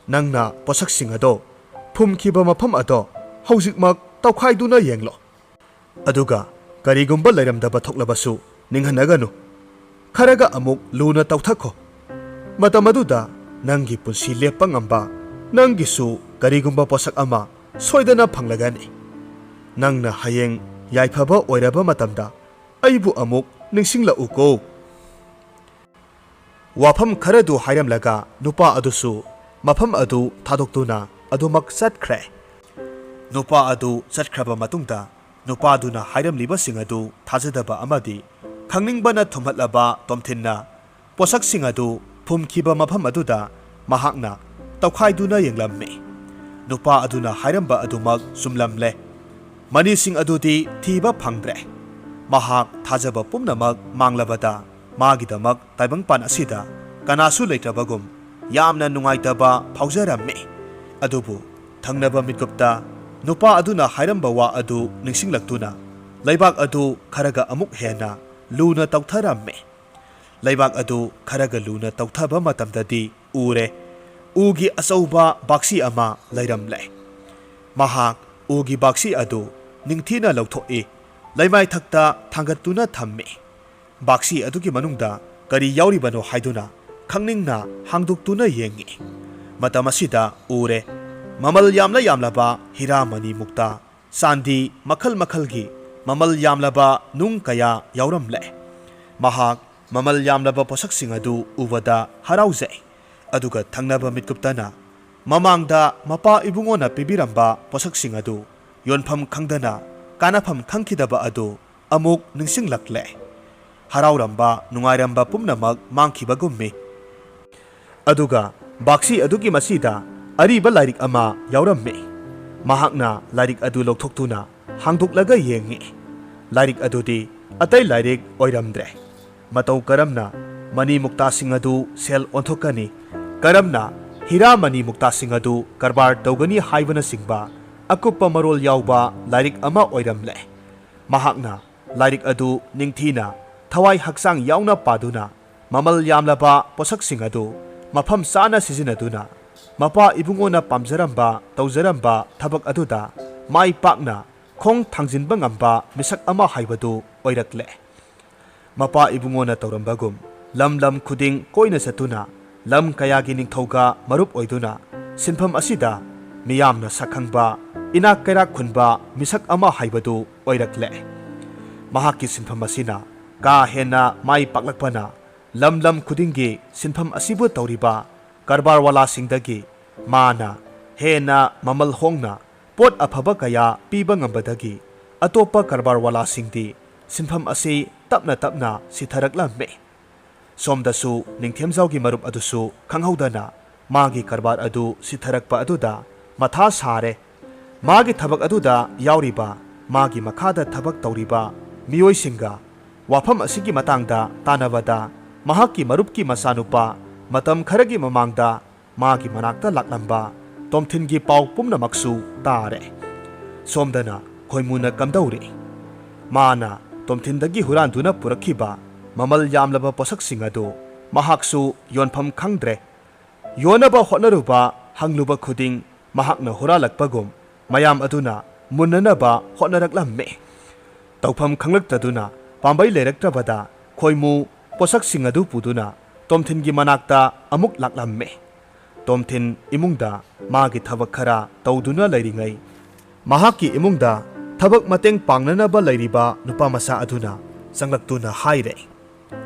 ꯅꯪꯅ ꯄꯣꯠꯁꯛꯁꯤꯡ ꯑꯗꯣ ꯐꯨꯝꯈꯤꯕ ꯃꯐꯝ ꯑꯗꯣ ꯍꯧꯖꯤꯛꯃꯛ ꯇꯧꯈꯥꯏꯗꯨꯅ ꯌꯦꯡꯂꯣ꯫ ꯑꯗꯨꯒ ꯀꯔꯤꯒꯨꯝꯕ ꯂꯩꯔꯝꯗꯕ ꯊꯣꯛꯂꯕꯁꯨ ꯅꯤꯡꯍꯟꯅꯒꯅꯨ꯫ ꯈꯔꯒ ꯑꯃꯨꯛ ꯂꯨꯅ ꯇꯧꯊꯈꯣ꯫ ꯃꯇꯝ ꯑꯗꯨꯗ ꯅꯪꯒꯤ ꯄꯨꯟꯁꯤ ꯂꯦꯞꯄ ꯉꯝꯕ ꯅꯪꯒꯤꯁꯨ ꯀꯔꯤꯒꯨꯝꯕ ꯄꯣꯠꯁꯛ ꯑꯃ ꯁꯣꯏꯗꯅ ꯐꯪꯂꯒꯅꯤ꯫ ꯅꯪꯅ ꯍꯌꯦꯡ ꯌꯥꯏꯐꯕ ꯑꯣꯏꯔꯕ ꯃꯇꯝꯗ ꯑꯩꯕꯨ ꯑꯃꯨꯛ ꯅꯤꯡꯁꯤꯡꯂꯛꯎꯀꯣ꯫" ꯋꯥꯐꯝ ꯈꯔꯗꯨ ꯍꯥꯏꯔꯝꯂꯒ ꯅꯨꯄꯥ ꯑꯗꯨꯁꯨ ꯃꯐꯝ ꯑꯗꯨ ꯊꯥꯗꯣꯛꯇꯨꯅ ꯑꯗꯨꯃꯛ ꯆꯠꯈ꯭ꯔꯦ꯫ ꯅꯨꯄꯥ ꯑꯗꯨ ꯆꯠꯈ꯭ꯔꯕ ꯃꯇꯨꯡꯗ ꯅꯨꯄꯥꯗꯨꯅ ꯍꯥꯏꯔꯝꯂꯤꯕꯁꯤꯡ ꯑꯗꯨ ꯊꯥꯖꯗꯕ ꯑꯃꯗꯤ ꯈꯪꯅꯤꯡꯕꯅ ꯊꯨꯝꯍꯠꯂꯕ ꯇꯣꯝꯊꯤꯟꯅ ꯄꯣꯠꯁꯛꯁꯤꯡ ꯑꯗꯨ ꯐꯨꯝꯈꯤꯕ ꯃꯐꯝ ꯑꯗꯨꯗ ꯃꯍꯥꯛꯅ ꯇꯧꯈꯥꯏꯗꯨꯅ ꯌꯦꯡꯂꯝꯃꯤ꯫ ꯅꯨꯄꯥ ꯑꯗꯨꯅ ꯍꯥꯏꯔꯝꯕ ꯑꯗꯨꯃꯛ ꯆꯨꯝꯂꯝꯂꯦ꯫ ꯃꯅꯤꯁꯤꯡ ꯑꯗꯨꯗꯤ ꯊꯤꯕ ꯐꯪꯗ꯭ꯔꯦ꯫ ꯃꯍꯥꯛ ꯊꯥꯖꯕ ꯄꯨꯝꯅꯃꯛ ꯃꯥꯡꯂꯕꯗ ꯃꯥꯒꯤꯗꯃꯛ ꯇꯥꯏꯕꯪꯄꯥꯟ ꯑꯁꯤꯗ ꯀꯅꯥꯁꯨ ꯂꯩꯇ꯭ꯔꯕꯒꯨꯝ ꯌꯥꯝꯅ ꯅꯨꯡꯉꯥꯏꯇꯕ ꯐꯥꯎꯖꯔꯝꯃꯤ꯫ ꯑꯗꯨꯕꯨ ꯊꯪꯅꯕ ꯃꯤꯀꯨꯞꯇ ꯅꯨꯄꯥ ꯑꯗꯨꯅ ꯍꯥꯏꯔꯝꯕ ꯋꯥ ꯑꯗꯨ ꯅꯤꯡꯁꯤꯡꯂꯛꯇꯨꯅ ꯂꯩꯕꯥꯛ ꯑꯗꯨ ꯈꯔꯒ ꯑꯃꯨꯛ ꯍꯦꯟꯅ ꯂꯨꯅ ꯇꯧꯊꯔꯝꯃꯤ꯫ ꯂꯩꯕꯥꯛ ꯑꯗꯨ ꯈꯔꯒ ꯂꯨꯅ ꯇꯧꯊꯕ ꯃꯇꯝꯗꯗꯤ ꯎꯔꯦ, ꯎꯒꯤ ꯑꯆꯧꯕ ꯕꯥꯛꯁꯤ ꯑꯃ ꯂꯩꯔꯝꯂꯦ꯫ ꯃꯍꯥꯛ ꯎꯒꯤ ꯕꯥꯛꯁꯤ ꯑꯗꯨ ꯅꯤꯡꯊꯤꯅ ꯂꯧꯊꯣꯛꯏ, ꯂꯩꯃꯥꯏꯊꯛꯇ ꯊꯥꯡꯒꯠꯇꯨꯅ ꯊꯝꯃꯤ꯫ ꯕꯥꯛꯁꯤ ꯑꯗꯨꯒꯤ ꯃꯅꯨꯡꯗ ꯀꯔꯤ ꯌꯥꯎꯔꯤꯕꯅꯣ ꯍꯥꯏꯗꯨꯅ ꯈꯪꯅꯤꯡꯅ ꯍꯥꯡꯗꯣꯛꯇꯨꯅ ꯌꯦꯡꯉꯤ꯫ ꯃꯇꯝ ꯑꯁꯤꯗ ꯎꯔꯦ, ꯃꯃꯜ ꯌꯥꯝꯂ ꯌꯥꯝꯂꯕ ꯍꯤꯔꯥ ꯃꯅꯤ ꯃꯨꯛꯇꯥ, ꯆꯥꯟꯗꯤ ꯃꯈꯜ ꯃꯈꯜꯒꯤ ꯃꯃꯜ ꯌꯥꯝꯂꯕ ꯅꯨꯡ ꯀꯌꯥ ꯌꯥꯎꯔꯝꯂꯦ꯫ ꯃꯍꯥꯛ ꯃꯃꯜ ꯌꯥꯝꯂꯕ ꯄꯣꯠꯁꯛꯁꯤꯡ ꯑꯗꯨ ꯎꯕꯗ ꯍꯔꯥꯎꯖꯩ꯫ ꯑꯗꯨꯒ ꯊꯪꯅꯕ ꯃꯤꯠꯀꯨꯞꯇꯅ ꯃꯃꯥꯡꯗ ꯃꯄꯥ ꯏꯕꯨꯡꯉꯣꯅ ꯄꯤꯕꯤꯔꯝꯕ ꯄꯣꯠꯁꯛꯁꯤꯡ ꯑꯗꯨ ꯌꯣꯟꯐꯝ ꯈꯪꯗꯅ ꯀꯥꯟꯅꯐꯝ ꯈꯪꯈꯤꯗꯕ ꯑꯗꯨ ꯑꯃꯨꯛ ꯅꯤꯡꯁꯤꯡꯂꯛꯂꯦ꯫ ꯍꯔꯥꯎꯔꯝꯕ, ꯅꯨꯡꯉꯥꯏꯔꯝꯕ ꯄꯨꯝꯅꯃꯛ ꯃꯥꯡꯈꯤꯕꯒꯨꯝꯃꯤ꯫ ꯑꯗꯨꯒ ꯕꯥꯛꯁꯤ ꯑꯗꯨꯒꯤ ꯃꯁꯤꯗ ꯑꯔꯤꯕ ꯂꯥꯏꯔꯤꯛ ꯑꯃ ꯌꯥꯎꯔꯝꯃꯤ꯫ ꯃꯍꯥꯛꯅ ꯂꯥꯏꯔꯤꯛ ꯑꯗꯨ ꯂꯧꯊꯣꯛꯇꯨꯅ ꯍꯥꯡꯗꯣꯛꯂꯒ ꯌꯦꯡꯉꯤ꯫ ꯂꯥꯏꯔꯤꯛ ꯑꯗꯨꯗꯤ ꯑꯇꯩ ꯂꯥꯏꯔꯤꯛ ꯑꯣꯏꯔꯝꯗ꯭ꯔꯦ꯫ ꯃꯇꯧ ꯀꯔꯝꯅ ꯃꯅꯤ ꯃꯨꯛꯇꯥꯁꯤꯡ ꯑꯗꯨ ꯁꯦꯜ ꯑꯣꯟꯊꯣꯛꯀꯅꯤ, ꯀꯔꯝꯅ ꯍꯤꯔꯥ ꯃꯅꯤ ꯃꯨꯛꯇꯥꯁꯤꯡ ꯑꯗꯨ ꯀꯔꯕꯥꯔ ꯇꯧꯒꯅꯤ ꯍꯥꯏꯕꯅꯆꯤꯡꯕ ꯑꯀꯨꯞꯄ ꯃꯔꯣꯜ ꯌꯥꯎꯕ ꯂꯥꯏꯔꯤꯛ ꯑꯃ ꯑꯣꯏꯔꯝꯂꯦ꯫ ꯃꯍꯥꯛꯅ ꯂꯥꯏꯔꯤꯛ ꯑꯗꯨ ꯅꯤꯡꯊꯤꯅ ꯊꯋꯥꯏ ꯍꯛꯆꯥꯡ ꯌꯥꯎꯅ ꯄꯥꯗꯨꯅ ꯃꯃꯜ ꯌꯥꯝꯂꯕ ꯄꯣꯠꯁꯛꯁꯤꯡ ꯑꯗꯨ ꯃꯐꯝ ꯆꯥꯅ ꯁꯤꯖꯤꯟꯅꯗꯨꯅ ꯃꯄꯥ ꯏꯕꯨꯡꯉꯣꯅ ꯄꯥꯝꯖꯔꯝꯕ, ꯇꯧꯖꯔꯝꯕ ꯊꯕꯛ ꯑꯗꯨꯗ ꯃꯥꯏ ꯄꯥꯛꯅ ꯈꯣꯡ ꯊꯥꯡꯖꯤꯟꯕ ꯉꯝꯕ ꯃꯤꯁꯛ ꯑꯃ ꯍꯥꯏꯕꯗꯨ ꯑꯣꯏꯔꯛꯂꯦ꯫ ꯃꯄꯥ ꯏꯕꯨꯡꯉꯣꯅ ꯇꯧꯔꯝꯕꯒꯨꯝ ꯂꯝ ꯂꯝ ꯈꯨꯗꯤꯡ ꯀꯣꯏꯅ ꯆꯠꯇꯨꯅ ꯂꯝ ꯀꯌꯥꯒꯤ ꯅꯤꯡꯊꯧꯒ ꯃꯔꯨꯞ ꯑꯣꯏꯗꯨꯅ ꯁꯤꯟꯐꯝ ꯑꯁꯤꯗ ꯃꯤꯌꯥꯝꯅ ꯁꯛꯈꯪꯕ, ꯏꯅꯥꯛ ꯀꯩꯔꯥꯛ ꯈꯨꯟꯕ ꯃꯤꯁꯛ ꯑꯃ ꯍꯥꯏꯕꯗꯨ ꯑꯣꯏꯔꯛꯂꯦ꯫ ꯃꯍꯥꯛꯀꯤ ꯁꯤꯟꯐꯝ ꯑꯁꯤꯅ ꯀꯥ ꯍꯦꯟꯅ ꯃꯥꯏ ꯄꯥꯛꯂꯛꯄꯅ ꯂꯝ ꯂꯝ ꯈꯨꯗꯤꯡꯒꯤ ꯁꯤꯟꯐꯝ ꯑꯁꯤꯕꯨ ꯇꯧꯔꯤꯕ ꯀꯔꯕꯥꯔꯋꯥꯂꯥꯁꯤꯡꯗꯒꯤ ꯃꯥꯅ ꯍꯦꯟꯅ ꯃꯃꯜ ꯍꯣꯡꯅ ꯄꯣꯠ ꯑꯐꯕ ꯀꯌꯥ ꯄꯤꯕ ꯉꯝꯕꯗꯒꯤ ꯑꯇꯣꯞꯄ ꯀꯔꯕꯥꯔꯋꯥꯂꯥꯁꯤꯡꯗꯤ ꯁꯤꯟꯐꯝ ꯑꯁꯤ ꯇꯞꯅ ꯇꯞꯅ ꯁꯤꯊꯔꯛꯂꯝꯃꯤ꯫ ꯁꯣꯝꯗꯁꯨ ꯅꯤꯡꯊꯦꯝꯖꯥꯎꯒꯤ ꯃꯔꯨꯞ ꯑꯗꯨꯁꯨ ꯈꯪꯍꯧꯗꯅ ꯃꯥꯒꯤ ꯀꯔꯕꯥꯔ ꯑꯗꯨ ꯁꯤꯊꯔꯛꯄ ꯑꯗꯨꯗ ꯃꯊꯥ ꯁꯥꯔꯦ꯫ ꯃꯥꯒꯤ ꯊꯕꯛ ꯑꯗꯨꯗ ꯌꯥꯎꯔꯤꯕ, ꯃꯥꯒꯤ ꯃꯈꯥꯗ ꯊꯕꯛ ꯇꯧꯔꯤꯕ ꯃꯤꯑꯣꯏꯁꯤꯡꯒ ꯋꯥꯐꯝ ꯑꯁꯤꯒꯤ ꯃꯇꯥꯡꯗ ꯇꯥꯟꯅꯕꯗ, ꯃꯍꯥꯛꯀꯤ ꯃꯔꯨꯞꯀꯤ ꯃꯆꯥꯅꯨꯄꯥ ꯃꯇꯝ ꯈꯔꯒꯤ ꯃꯃꯥꯡꯗ ꯃꯥꯒꯤ ꯃꯅꯥꯛꯇ ꯂꯥꯛꯂꯝꯕ ꯇꯣꯝꯊꯤꯟꯒꯤ ꯄꯥꯎ ꯄꯨꯝꯅꯃꯛꯁꯨ ꯇꯥꯔꯦ꯫ ꯁꯣꯝꯗꯅ ꯈꯣꯏꯃꯨꯅ ꯀꯝꯗꯧꯔꯤ? ꯃꯥꯅ ꯇꯣꯝꯊꯤꯟꯗꯒꯤ ꯍꯨꯔꯥꯟꯗꯨꯅ ꯄꯨꯔꯛꯈꯤꯕ ꯃꯃꯜ ꯌꯥꯝꯂꯕ ꯄꯣꯠꯁꯛꯁꯤꯡ ꯑꯗꯨ ꯃꯍꯥꯛꯁꯨ ꯌꯣꯟꯐꯝ ꯈꯪꯗ꯭ꯔꯦ꯫ ꯌꯣꯟꯅꯕ ꯍꯣꯠꯅꯔꯨꯕ, ꯍꯪꯂꯨꯕ ꯈꯨꯗꯤꯡ ꯃꯍꯥꯛꯅ ꯍꯨꯔꯥꯜꯂꯛꯄꯒꯨꯝ ꯃꯌꯥꯝ ꯑꯗꯨꯅ ꯃꯨꯟꯅꯅꯕ ꯍꯣꯠꯅꯔꯛꯂꯝꯃꯤ꯫ ꯇꯧꯐꯝ ꯈꯪꯂꯛꯇꯗꯨꯅ ꯄꯥꯝꯕꯩ ꯂꯩꯔꯛꯇ꯭ꯔꯕꯗ ꯈꯣꯏꯃꯨ ꯄꯣꯠꯁꯛꯁꯤꯡ ꯑꯗꯨ ꯄꯨꯗꯨꯅ ꯇꯣꯝꯊꯤꯟꯒꯤ ꯃꯅꯥꯛꯇ ꯑꯃꯨꯛ ꯂꯥꯛꯂꯝꯃꯤ꯫ ꯇꯣꯝꯊꯤꯟ ꯏꯃꯨꯡꯗ ꯃꯥꯒꯤ ꯊꯕꯛ ꯈꯔ ꯇꯧꯗꯨꯅ ꯂꯩꯔꯤꯉꯩ, ꯃꯍꯥꯛꯀꯤ ꯏꯃꯨꯡꯗ ꯊꯕꯛ ꯃꯇꯦꯡ ꯄꯥꯡꯅꯅꯕ ꯂꯩꯔꯤꯕ ꯅꯨꯄꯥ ꯃꯆꯥ ꯑꯗꯨꯅ ꯆꯪꯂꯛꯇꯨꯅ ꯍꯥꯏꯔꯦ,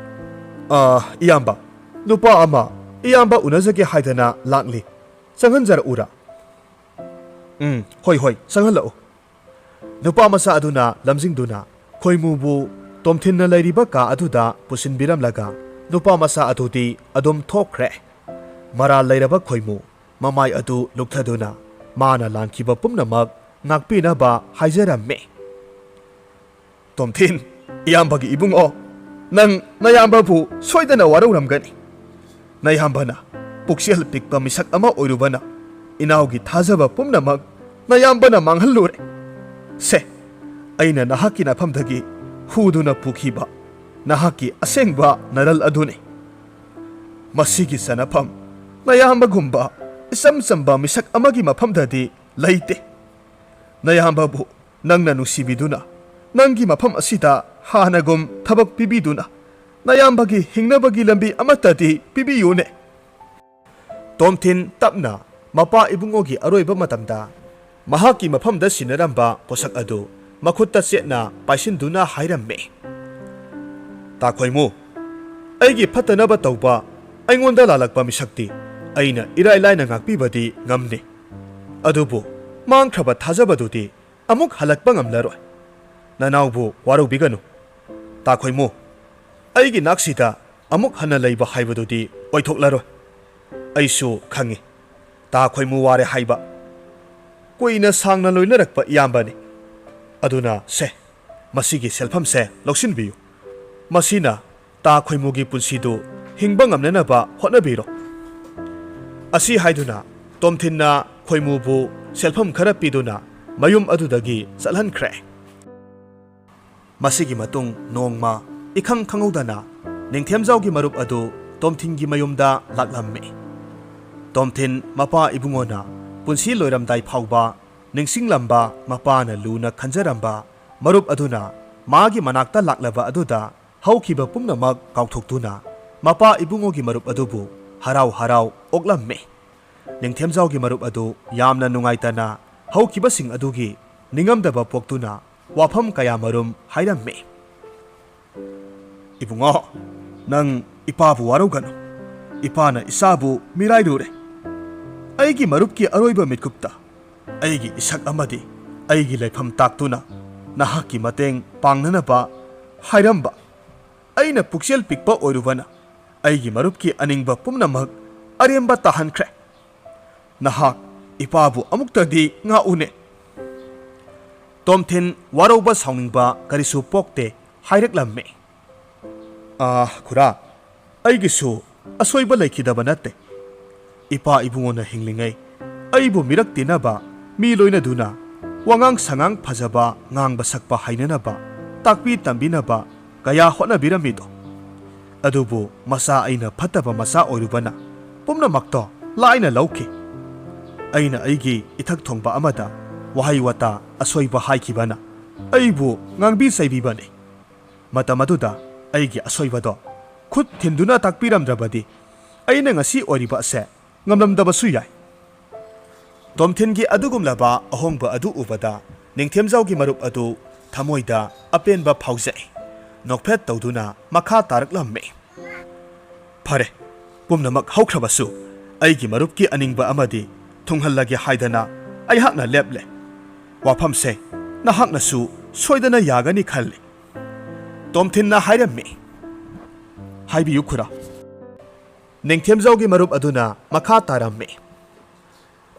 "ꯑ, ꯏꯌꯥꯝꯕ, ꯅꯨꯄꯥ ꯑꯃ ꯏꯌꯥꯝꯕ ꯎꯅꯖꯒꯦ ꯍꯥꯏꯗꯅ ꯂꯥꯛꯂꯤ꯫ ꯆꯪꯍꯟꯖꯔꯛꯎꯔꯥ?" "ꯎꯝ, ꯍꯣꯏ, ꯍꯣꯏ, ꯆꯪꯍꯜꯂꯛꯎ꯫" ꯅꯨꯄꯥ ꯃꯆꯥ ꯑꯗꯨꯅ ꯂꯝꯖꯤꯡꯗꯨꯅ ꯈꯣꯏꯃꯨꯕꯨ ꯇꯣꯝꯊꯤꯟꯅ ꯂꯩꯔꯤꯕ ꯀꯥ ꯑꯗꯨꯗ ꯄꯨꯁꯤꯟꯕꯤꯔꯝꯂꯒ ꯅꯨꯄꯥ ꯃꯆꯥ ꯑꯗꯨꯗꯤ ꯑꯗꯨꯝ ꯊꯣꯛꯈ꯭ꯔꯦ꯫ ꯃꯔꯥꯜ ꯂꯩꯔꯕ ꯈꯣꯏꯃꯨ ꯃꯃꯥꯏ ꯑꯗꯨ ꯂꯨꯞꯊꯗꯨꯅ ꯃꯥꯅ ꯂꯥꯟꯈꯤꯕ ꯄꯨꯝꯅꯃꯛ ꯉꯥꯛꯄꯤꯅꯕ ꯍꯥꯏꯖꯔꯝꯃꯤ꯫ "ꯇꯣꯝꯊꯤꯟ, ꯏꯌꯥꯝꯕꯒꯤ ꯏꯕꯨꯡꯉꯣ, ꯅꯪ ꯅꯌꯥꯝꯕꯕꯨ ꯁꯣꯏꯗꯅ ꯋꯥꯔꯧꯔꯝꯒꯅꯤ꯫ ꯅꯌꯥꯝꯕꯅ ꯄꯨꯛꯆꯦꯜ ꯄꯤꯛꯄ ꯃꯤꯁꯛ ꯑꯃ ꯑꯣꯏꯔꯨꯕꯅ ꯏꯅꯥꯎꯒꯤ ꯊꯥꯖꯕ ꯄꯨꯝꯅꯃꯛ ꯅꯌꯥꯝꯕꯅ ꯃꯥꯡꯍꯜꯂꯨꯔꯦ꯫ ꯁꯦ, ꯑꯩꯅ ꯅꯍꯥꯛꯀꯤ ꯅꯐꯝꯗꯒꯤ ꯍꯨꯗꯨꯅ ꯄꯨꯈꯤꯕ ꯅꯍꯥꯛꯀꯤ ꯑꯁꯦꯡꯕ ꯅꯔꯜ ꯑꯗꯨꯅꯤ꯫ ꯃꯁꯤꯒꯤ ꯆꯅꯐꯝ ꯅꯌꯥꯝꯕꯒꯨꯝꯕ ꯏꯆꯝ ꯆꯝꯕ ꯃꯤꯁꯛ ꯑꯃꯒꯤ ꯃꯐꯝꯗꯗꯤ ꯂꯩꯇꯦ꯫ ꯅꯌꯥꯝꯕꯕꯨ ꯅꯪꯅ ꯅꯨꯡꯁꯤꯕꯤꯗꯨꯅ ꯅꯪꯒꯤ ꯃꯐꯝ ꯑꯁꯤꯗ ꯍꯥꯟꯅꯒꯨꯝ ꯊꯕꯛ ꯄꯤꯕꯤꯗꯨꯅ ꯅꯌꯥꯝꯕꯒꯤ ꯍꯤꯡꯅꯕꯒꯤ ꯂꯝꯕꯤ ꯑꯃꯠꯇꯗꯤ ꯄꯤꯕꯤꯌꯨꯅꯦ꯫" ꯇꯣꯝꯊꯤꯟ ꯇꯞꯅ ꯃꯄꯥ ꯏꯕꯨꯡꯉꯣꯒꯤ ꯑꯔꯣꯏꯕ ꯃꯇꯝꯗ ꯃꯍꯥꯛꯀꯤ ꯃꯐꯝꯗ ꯁꯤꯟꯅꯔꯝꯕ ꯄꯣꯠꯁꯛ ꯑꯗꯨ ꯃꯈꯨꯠꯇ ꯆꯦꯠꯅ ꯄꯥꯏꯁꯤꯟꯗꯨꯅ ꯍꯥꯏꯔꯝꯃꯤ, "ꯇꯥꯈꯣꯏꯃꯨ, ꯑꯩꯒꯤ ꯐꯠꯇꯅꯕ ꯇꯧꯕ ꯑꯩꯉꯣꯟꯗ ꯂꯥꯜꯂꯛꯄ ꯃꯤꯁꯛꯇꯤ ꯑꯩꯅ ꯏꯔꯥꯏ ꯂꯥꯏꯅ ꯉꯥꯛꯄꯤꯕꯗꯤ ꯉꯝꯅꯤ꯫ ꯑꯗꯨꯕꯨ ꯃꯥꯡꯈ꯭ꯔꯕ ꯊꯥꯖꯕꯗꯨꯗꯤ ꯑꯃꯨꯛ ꯍꯜꯂꯛꯄ ꯉꯝꯂꯔꯣꯏ꯫ ꯅꯅꯥꯎꯕꯨ ꯋꯥꯔꯧꯕꯤꯒꯅꯨ꯫ ꯇꯥꯈꯣꯏꯃꯨ, ꯑꯩꯒꯤ ꯅꯥꯛꯁꯤꯗ ꯑꯃꯨꯛ ꯍꯟꯅ ꯂꯩꯕ ꯍꯥꯏꯕꯗꯨꯗꯤ ꯑꯣꯏꯊꯣꯛꯂꯔꯣꯏ꯫ ꯑꯩꯁꯨ ꯈꯪꯏ, ꯇꯥ ꯈꯣꯏꯃꯨ ꯋꯥꯔꯦ ꯍꯥꯏꯕ꯫ ꯀꯨꯏꯅ ꯁꯥꯡꯅ ꯂꯣꯏꯅꯔꯛꯄ ꯏꯌꯥꯝꯕꯅꯤ꯫ ꯑꯗꯨꯅ ꯁꯦ, ꯃꯁꯤꯒꯤ ꯁꯦꯜꯐꯝꯁꯦ ꯂꯧꯁꯤꯟꯕꯤꯌꯨ꯫ ꯃꯁꯤꯅ ꯇꯥ ꯈꯣꯏꯃꯨꯒꯤ ꯄꯨꯟꯁꯤꯗꯨ ꯍꯤꯡꯕ ꯉꯝꯅꯅꯕ ꯍꯣꯠꯅꯕꯤꯔꯣ꯫ ꯑꯁꯤ ꯍꯥꯏꯗꯨꯅ ꯇꯣꯝꯊꯤꯟꯅ ꯈꯣꯏꯃꯨꯕꯨ ꯁꯦꯜꯐꯝ ꯈꯔ ꯄꯤꯗꯨꯅ ꯃꯌꯨꯝ ꯑꯗꯨꯗꯒꯤ ꯆꯠꯍꯟꯈ꯭ꯔꯦ꯫ ꯃꯁꯤꯒꯤ ꯃꯇꯨꯡ ꯅꯣꯡꯃ ꯏꯈꯪ ꯈꯪꯍꯧꯗꯅ ꯅꯤꯡꯊꯦꯝꯖꯥꯎꯒꯤ ꯃꯔꯨꯞ ꯑꯗꯨ ꯇꯣꯝꯊꯤꯟꯒꯤ ꯃꯌꯨꯝꯗ ꯂꯥꯛꯂꯝꯃꯤ꯫ ꯇꯣꯝꯊꯤꯟ ꯃꯄꯥ ꯏꯕꯨꯡꯉꯣꯅ ꯄꯨꯟꯁꯤ ꯂꯣꯏꯔꯝꯗꯥꯏ ꯐꯥꯎꯕ ꯅꯤꯡꯁꯤꯡꯂꯝꯕ, ꯃꯄꯥꯅ ꯂꯨꯅ ꯈꯟꯖꯔꯝꯕ ꯃꯔꯨꯞ ꯑꯗꯨꯅ ꯃꯥꯒꯤ ꯃꯅꯥꯛꯇ ꯂꯥꯛꯂꯕ ꯑꯗꯨꯗ ꯍꯧꯈꯤꯕ ꯄꯨꯝꯅꯃꯛ ꯀꯥꯎꯊꯣꯛꯇꯨꯅ ꯃꯄꯥ ꯏꯕꯨꯡꯉꯣꯒꯤ ꯃꯔꯨꯞ ꯑꯗꯨꯕꯨ ꯍꯔꯥꯎ ꯍꯔꯥꯎ ꯑꯣꯛꯂꯝꯃꯤ꯫ ꯅꯤꯡꯊꯦꯝꯖꯥꯎꯒꯤ ꯃꯔꯨꯞ ꯑꯗꯨ ꯌꯥꯝꯅ ꯅꯨꯡꯉꯥꯏꯇꯅ ꯍꯧꯈꯤꯕꯁꯤꯡ ꯑꯗꯨꯒꯤ ꯅꯤꯡꯉꯝꯗꯕ ꯄꯣꯛꯇꯨꯅ ꯋꯥꯐꯝ ꯀꯌꯥꯃꯔꯨꯝ ꯍꯥꯏꯔꯝꯃꯤ꯫ "ꯏꯕꯨꯡꯉꯣ, ꯅꯪ ꯏꯄꯥꯕꯨ ꯋꯥꯔꯧꯒꯅꯨ꯫ ꯏꯄꯥꯅ ꯏꯆꯥꯕꯨ ꯃꯤꯔꯥꯏꯔꯨꯔꯦ꯫ ꯑꯩꯒꯤ ꯃꯔꯨꯞꯀꯤ ꯑꯔꯣꯏꯕ ꯃꯤꯠꯀꯨꯞꯇ ꯑꯩꯒꯤ ꯏꯁꯛ ꯑꯃꯗꯤ ꯑꯩꯒꯤ ꯂꯩꯐꯝ ꯇꯥꯛꯇꯨꯅ ꯅꯍꯥꯛꯀꯤ ꯃꯇꯦꯡ ꯄꯥꯡꯅꯅꯕ ꯍꯥꯏꯔꯝꯕ꯫ ꯑꯩꯅ ꯄꯨꯛꯆꯦꯜ ꯄꯤꯛꯄ ꯑꯣꯏꯔꯨꯕꯅ ꯑꯩꯒꯤ ꯃꯔꯨꯞꯀꯤ ꯑꯅꯤꯡꯕ ꯄꯨꯝꯅꯃꯛ ꯑꯔꯦꯝꯕ ꯇꯥꯍꯟꯈ꯭ꯔꯦ꯫ ꯅꯍꯥꯛ ꯏꯄꯥꯕꯨ ꯑꯃꯨꯛꯇꯗꯤ ꯉꯥꯛꯎꯅꯦ꯫" ꯇꯣꯝꯊꯤꯟ ꯋꯥꯔꯧꯕ ꯁꯥꯎꯅꯤꯡꯕ ꯀꯔꯤꯁꯨ ꯄꯣꯛꯇꯦ ꯍꯥꯏꯔꯛꯂꯝꯃꯤ꯫ "ꯑꯥ, ꯈꯨꯔꯥ, ꯑꯩꯒꯤꯁꯨ ꯑꯁꯣꯏꯕ ꯂꯩꯈꯤꯗꯕ ꯅꯠꯇꯦ꯫ ꯏꯄꯥ ꯏꯕꯨꯡꯉꯣꯅ ꯍꯤꯡꯂꯤꯉꯩ ꯑꯩꯕꯨ ꯃꯤꯔꯛ ꯇꯤꯟꯅꯕ, ꯃꯤ ꯂꯣꯏꯅꯗꯨꯅ ꯋꯥꯉꯥꯡ ꯁꯉꯥꯡ ꯐꯖꯕ, ꯉꯥꯡꯕ ꯁꯛꯄ ꯍꯩꯅꯅꯕ ꯇꯥꯛꯄꯤ ꯇꯝꯕꯤꯅꯕ ꯀꯌꯥ ꯍꯣꯠꯅꯕꯤꯔꯝꯃꯤꯗꯣ꯫ ꯑꯗꯨꯕꯨ ꯃꯆꯥ ꯑꯩꯅ ꯐꯠꯇꯕ ꯃꯆꯥ ꯑꯣꯏꯔꯨꯕꯅ ꯄꯨꯝꯅꯃꯛꯇꯣ ꯂꯥꯏꯅ ꯂꯧꯈꯤ꯫ ꯑꯩꯅ ꯑꯩꯒꯤ ꯏꯊꯛ ꯊꯣꯡꯕ ꯑꯃꯗ ꯋꯥꯍꯩ ꯋꯥꯇꯥ ꯑꯁꯣꯏꯕ ꯍꯥꯏꯈꯤꯕꯅ ꯑꯩꯕꯨ ꯉꯥꯡꯕꯤ ꯆꯩꯕꯤꯕꯅꯤ꯫ ꯃꯇꯝ ꯑꯗꯨꯗ ꯑꯩꯒꯤ ꯑꯁꯣꯏꯕꯗꯣ ꯈꯨꯠ ꯊꯤꯟꯗꯨꯅ ꯇꯥꯛꯄꯤꯔꯝꯗ꯭ꯔꯕꯗꯤ ꯑꯩꯅ ꯉꯁꯤ ꯑꯣꯏꯔꯤꯕ ꯑꯁꯦ ꯉꯝꯂꯝꯗꯕꯁꯨ ꯌꯥꯏ꯫" ꯇꯣꯝꯊꯤꯟꯒꯤ ꯑꯗꯨꯒꯨꯝꯂꯕ ꯑꯍꯣꯡꯕ ꯑꯗꯨ ꯎꯕꯗ ꯅꯤꯡꯊꯦꯝꯖꯥꯎꯒꯤ ꯃꯔꯨꯞ ꯑꯗꯨ ꯊꯃꯣꯏꯗ ꯑꯄꯦꯟꯕ ꯐꯥꯎꯖꯩ꯫ ꯅꯣꯛꯐꯦꯠ ꯇꯧꯗꯨꯅ ꯃꯈꯥ ꯇꯥꯔꯛꯂꯝꯃꯤ꯫ "ꯐꯔꯦ, ꯄꯨꯝꯅꯃꯛ ꯍꯧꯈ꯭ꯔꯕꯁꯨ ꯑꯩꯒꯤ ꯃꯔꯨꯞꯀꯤ ꯑꯅꯤꯡꯕ ꯑꯃꯗꯤ ꯊꯨꯡꯍꯜꯂꯒꯦ ꯍꯥꯏꯗꯅ ꯑꯩꯍꯥꯛꯅ ꯂꯦꯞꯂꯦ꯫ ꯋꯥꯐꯝꯁꯦ ꯅꯍꯥꯛꯅꯁꯨ ꯁꯣꯏꯗꯅ ꯌꯥꯒꯅꯤ ꯈꯜꯂꯤ꯫" ꯇꯣꯝꯊꯤꯟꯅ ꯍꯥꯏꯔꯝꯃꯤ꯫ ꯍꯥꯏꯕꯤꯌꯨ ꯈꯨꯔꯥ꯫ ꯅꯤꯡꯊꯦꯝꯖꯥꯎꯒꯤ ꯃꯔꯨꯞ ꯑꯗꯨꯅ ꯃꯈꯥ ꯇꯥꯔꯝꯃꯤ,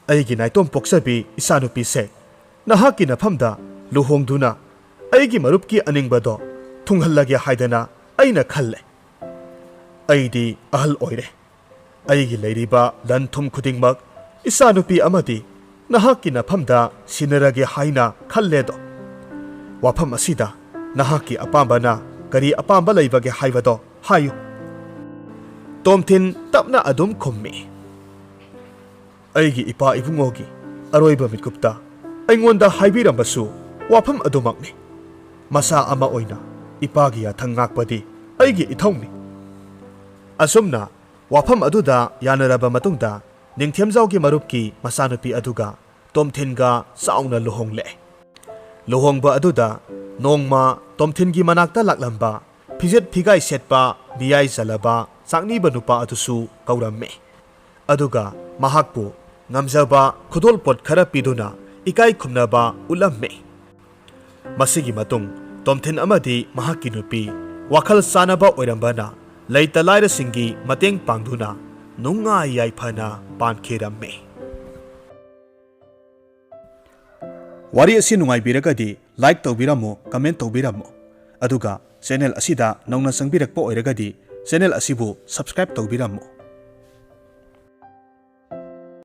"ꯑꯩꯒꯤ ꯅꯥꯏꯇꯣꯝ ꯄꯣꯛꯆꯕꯤ ꯏꯆꯥꯅꯨꯄꯤꯁꯦ ꯅꯍꯥꯛꯀꯤ ꯅꯐꯝꯗ ꯂꯨꯍꯣꯡꯗꯨꯅ ꯑꯩꯒꯤ ꯃꯔꯨꯞꯀꯤ ꯑꯅꯤꯡꯕꯗꯣ ꯊꯨꯡꯍꯜꯂꯒꯦ ꯍꯥꯏꯗꯅ ꯑꯩꯅ ꯈꯜꯂꯦ꯫ ꯑꯩꯗꯤ ꯑꯍꯜ ꯑꯣꯏꯔꯦ꯫ ꯑꯩꯒꯤ ꯂꯩꯔꯤꯕ ꯂꯟ ꯊꯨꯝ ꯈꯨꯗꯤꯡꯃꯛ ꯏꯆꯥꯅꯨꯄꯤ ꯑꯃꯗꯤ ꯅꯍꯥꯛꯀꯤ ꯅꯐꯝꯗ ꯁꯤꯟꯅꯔꯒꯦ ꯍꯥꯏꯅ ꯈꯜꯂꯦꯗꯣ꯫ ꯋꯥꯐꯝ ꯑꯁꯤꯗ ꯅꯍꯥꯛꯀꯤ ꯑꯄꯥꯝꯕꯅ ꯀꯔꯤ ꯑꯄꯥꯝꯕ ꯂꯩꯕꯒꯦ ꯍꯥꯏꯕꯗꯣ ꯍꯥꯏꯌꯨ꯫" ꯇꯣꯝꯊꯤꯟ ꯇꯞꯅ ꯑꯗꯨꯝ ꯈꯨꯝꯃꯤ, "ꯑꯩꯒꯤ ꯏꯄꯥ ꯏꯕꯨꯡꯉꯣꯒꯤ ꯑꯔꯣꯏꯕ ꯃꯤꯀꯨꯞꯇ ꯑꯩꯉꯣꯟꯗ ꯍꯥꯏꯕꯤꯔꯝꯕꯁꯨ ꯋꯥꯐꯝ ꯑꯗꯨꯃꯛꯅꯤ꯫ ꯃꯆꯥ ꯑꯃ ꯑꯣꯏꯅ ꯏꯄꯥꯒꯤ ꯌꯥꯊꯪ ꯉꯥꯛꯄꯗꯤ ꯑꯩꯒꯤ ꯏꯊꯧꯅꯤ꯫" ꯑꯁꯨꯝꯅ ꯋꯥꯐꯝ ꯑꯗꯨꯗ ꯌꯥꯅꯔꯕ ꯃꯇꯨꯡꯗ, ꯅꯤꯡꯊꯦꯝꯖꯥꯎꯒꯤ ꯃꯔꯨꯞꯀꯤ ꯃꯆꯥꯅꯨꯄꯤ ꯑꯗꯨꯒ ꯇꯣꯝꯊꯤꯟꯒ ꯆꯥꯎꯅ ꯂꯨꯍꯣꯡꯂꯦ꯫ ꯂꯨꯍꯣꯡꯕ ꯑꯗꯨꯗ ꯅꯣꯡꯃ ꯇꯣꯝꯊꯤꯟꯒꯤ ꯃꯅꯥꯛꯇ ꯂꯥꯛꯂꯝꯕ ꯐꯤꯖꯦꯠ ꯐꯤꯒꯥꯏ ꯁꯦꯠꯄ ꯃꯤꯌꯥꯏ ꯆꯜꯂꯕ ꯆꯥꯛꯅꯤꯕ ꯅꯨꯄꯥ ꯑꯗꯨꯁꯨ ꯀꯧꯔꯝꯃꯤ꯫ ꯑꯗꯨꯒ ꯃꯍꯥꯛꯄꯨ ꯉꯝꯖꯕ ꯈꯨꯗꯣꯜꯄꯣꯠ ꯈꯔ ꯄꯤꯗꯨꯅ ꯏꯀꯥꯏ ꯈꯨꯝꯅꯕ ꯎꯠꯂꯝꯃꯤ꯫ ꯃꯁꯤꯒꯤ ꯃꯇꯨꯡ ꯇꯣꯝꯊꯤꯟ ꯑꯃꯗꯤ ꯃꯍꯥꯛꯀꯤ ꯅꯨꯄꯤ ꯋꯥꯈꯜ ꯆꯥꯅꯕ ꯑꯣꯏꯔꯝꯕꯅ ꯂꯩꯇ ꯂꯥꯏꯔꯁꯤꯡꯒꯤ ꯃꯇꯦꯡ ꯄꯥꯡꯗꯨꯅ ꯅꯨꯡꯉꯥꯏ ꯌꯥꯏꯐꯅ ꯄꯥꯟꯈꯤꯔꯝꯃꯤ꯫ ꯋꯥꯔꯤ ꯑꯁꯤ ꯅꯨꯡꯉꯥꯏꯕꯤꯔꯒꯗꯤ like ꯇꯧꯕꯤꯔꯝꯃꯨ, comment ꯇꯧꯕꯤꯔꯝꯃꯨ꯫ ꯑꯗꯨꯒ channel ꯑꯁꯤꯗ ꯅꯧꯅ ꯆꯪꯕꯤꯔꯛꯄ ꯑꯣꯏꯔꯒꯗꯤ channel ꯑꯁꯤꯕꯨ subscribe ꯇꯧꯕꯤꯔꯝꯃꯨ꯫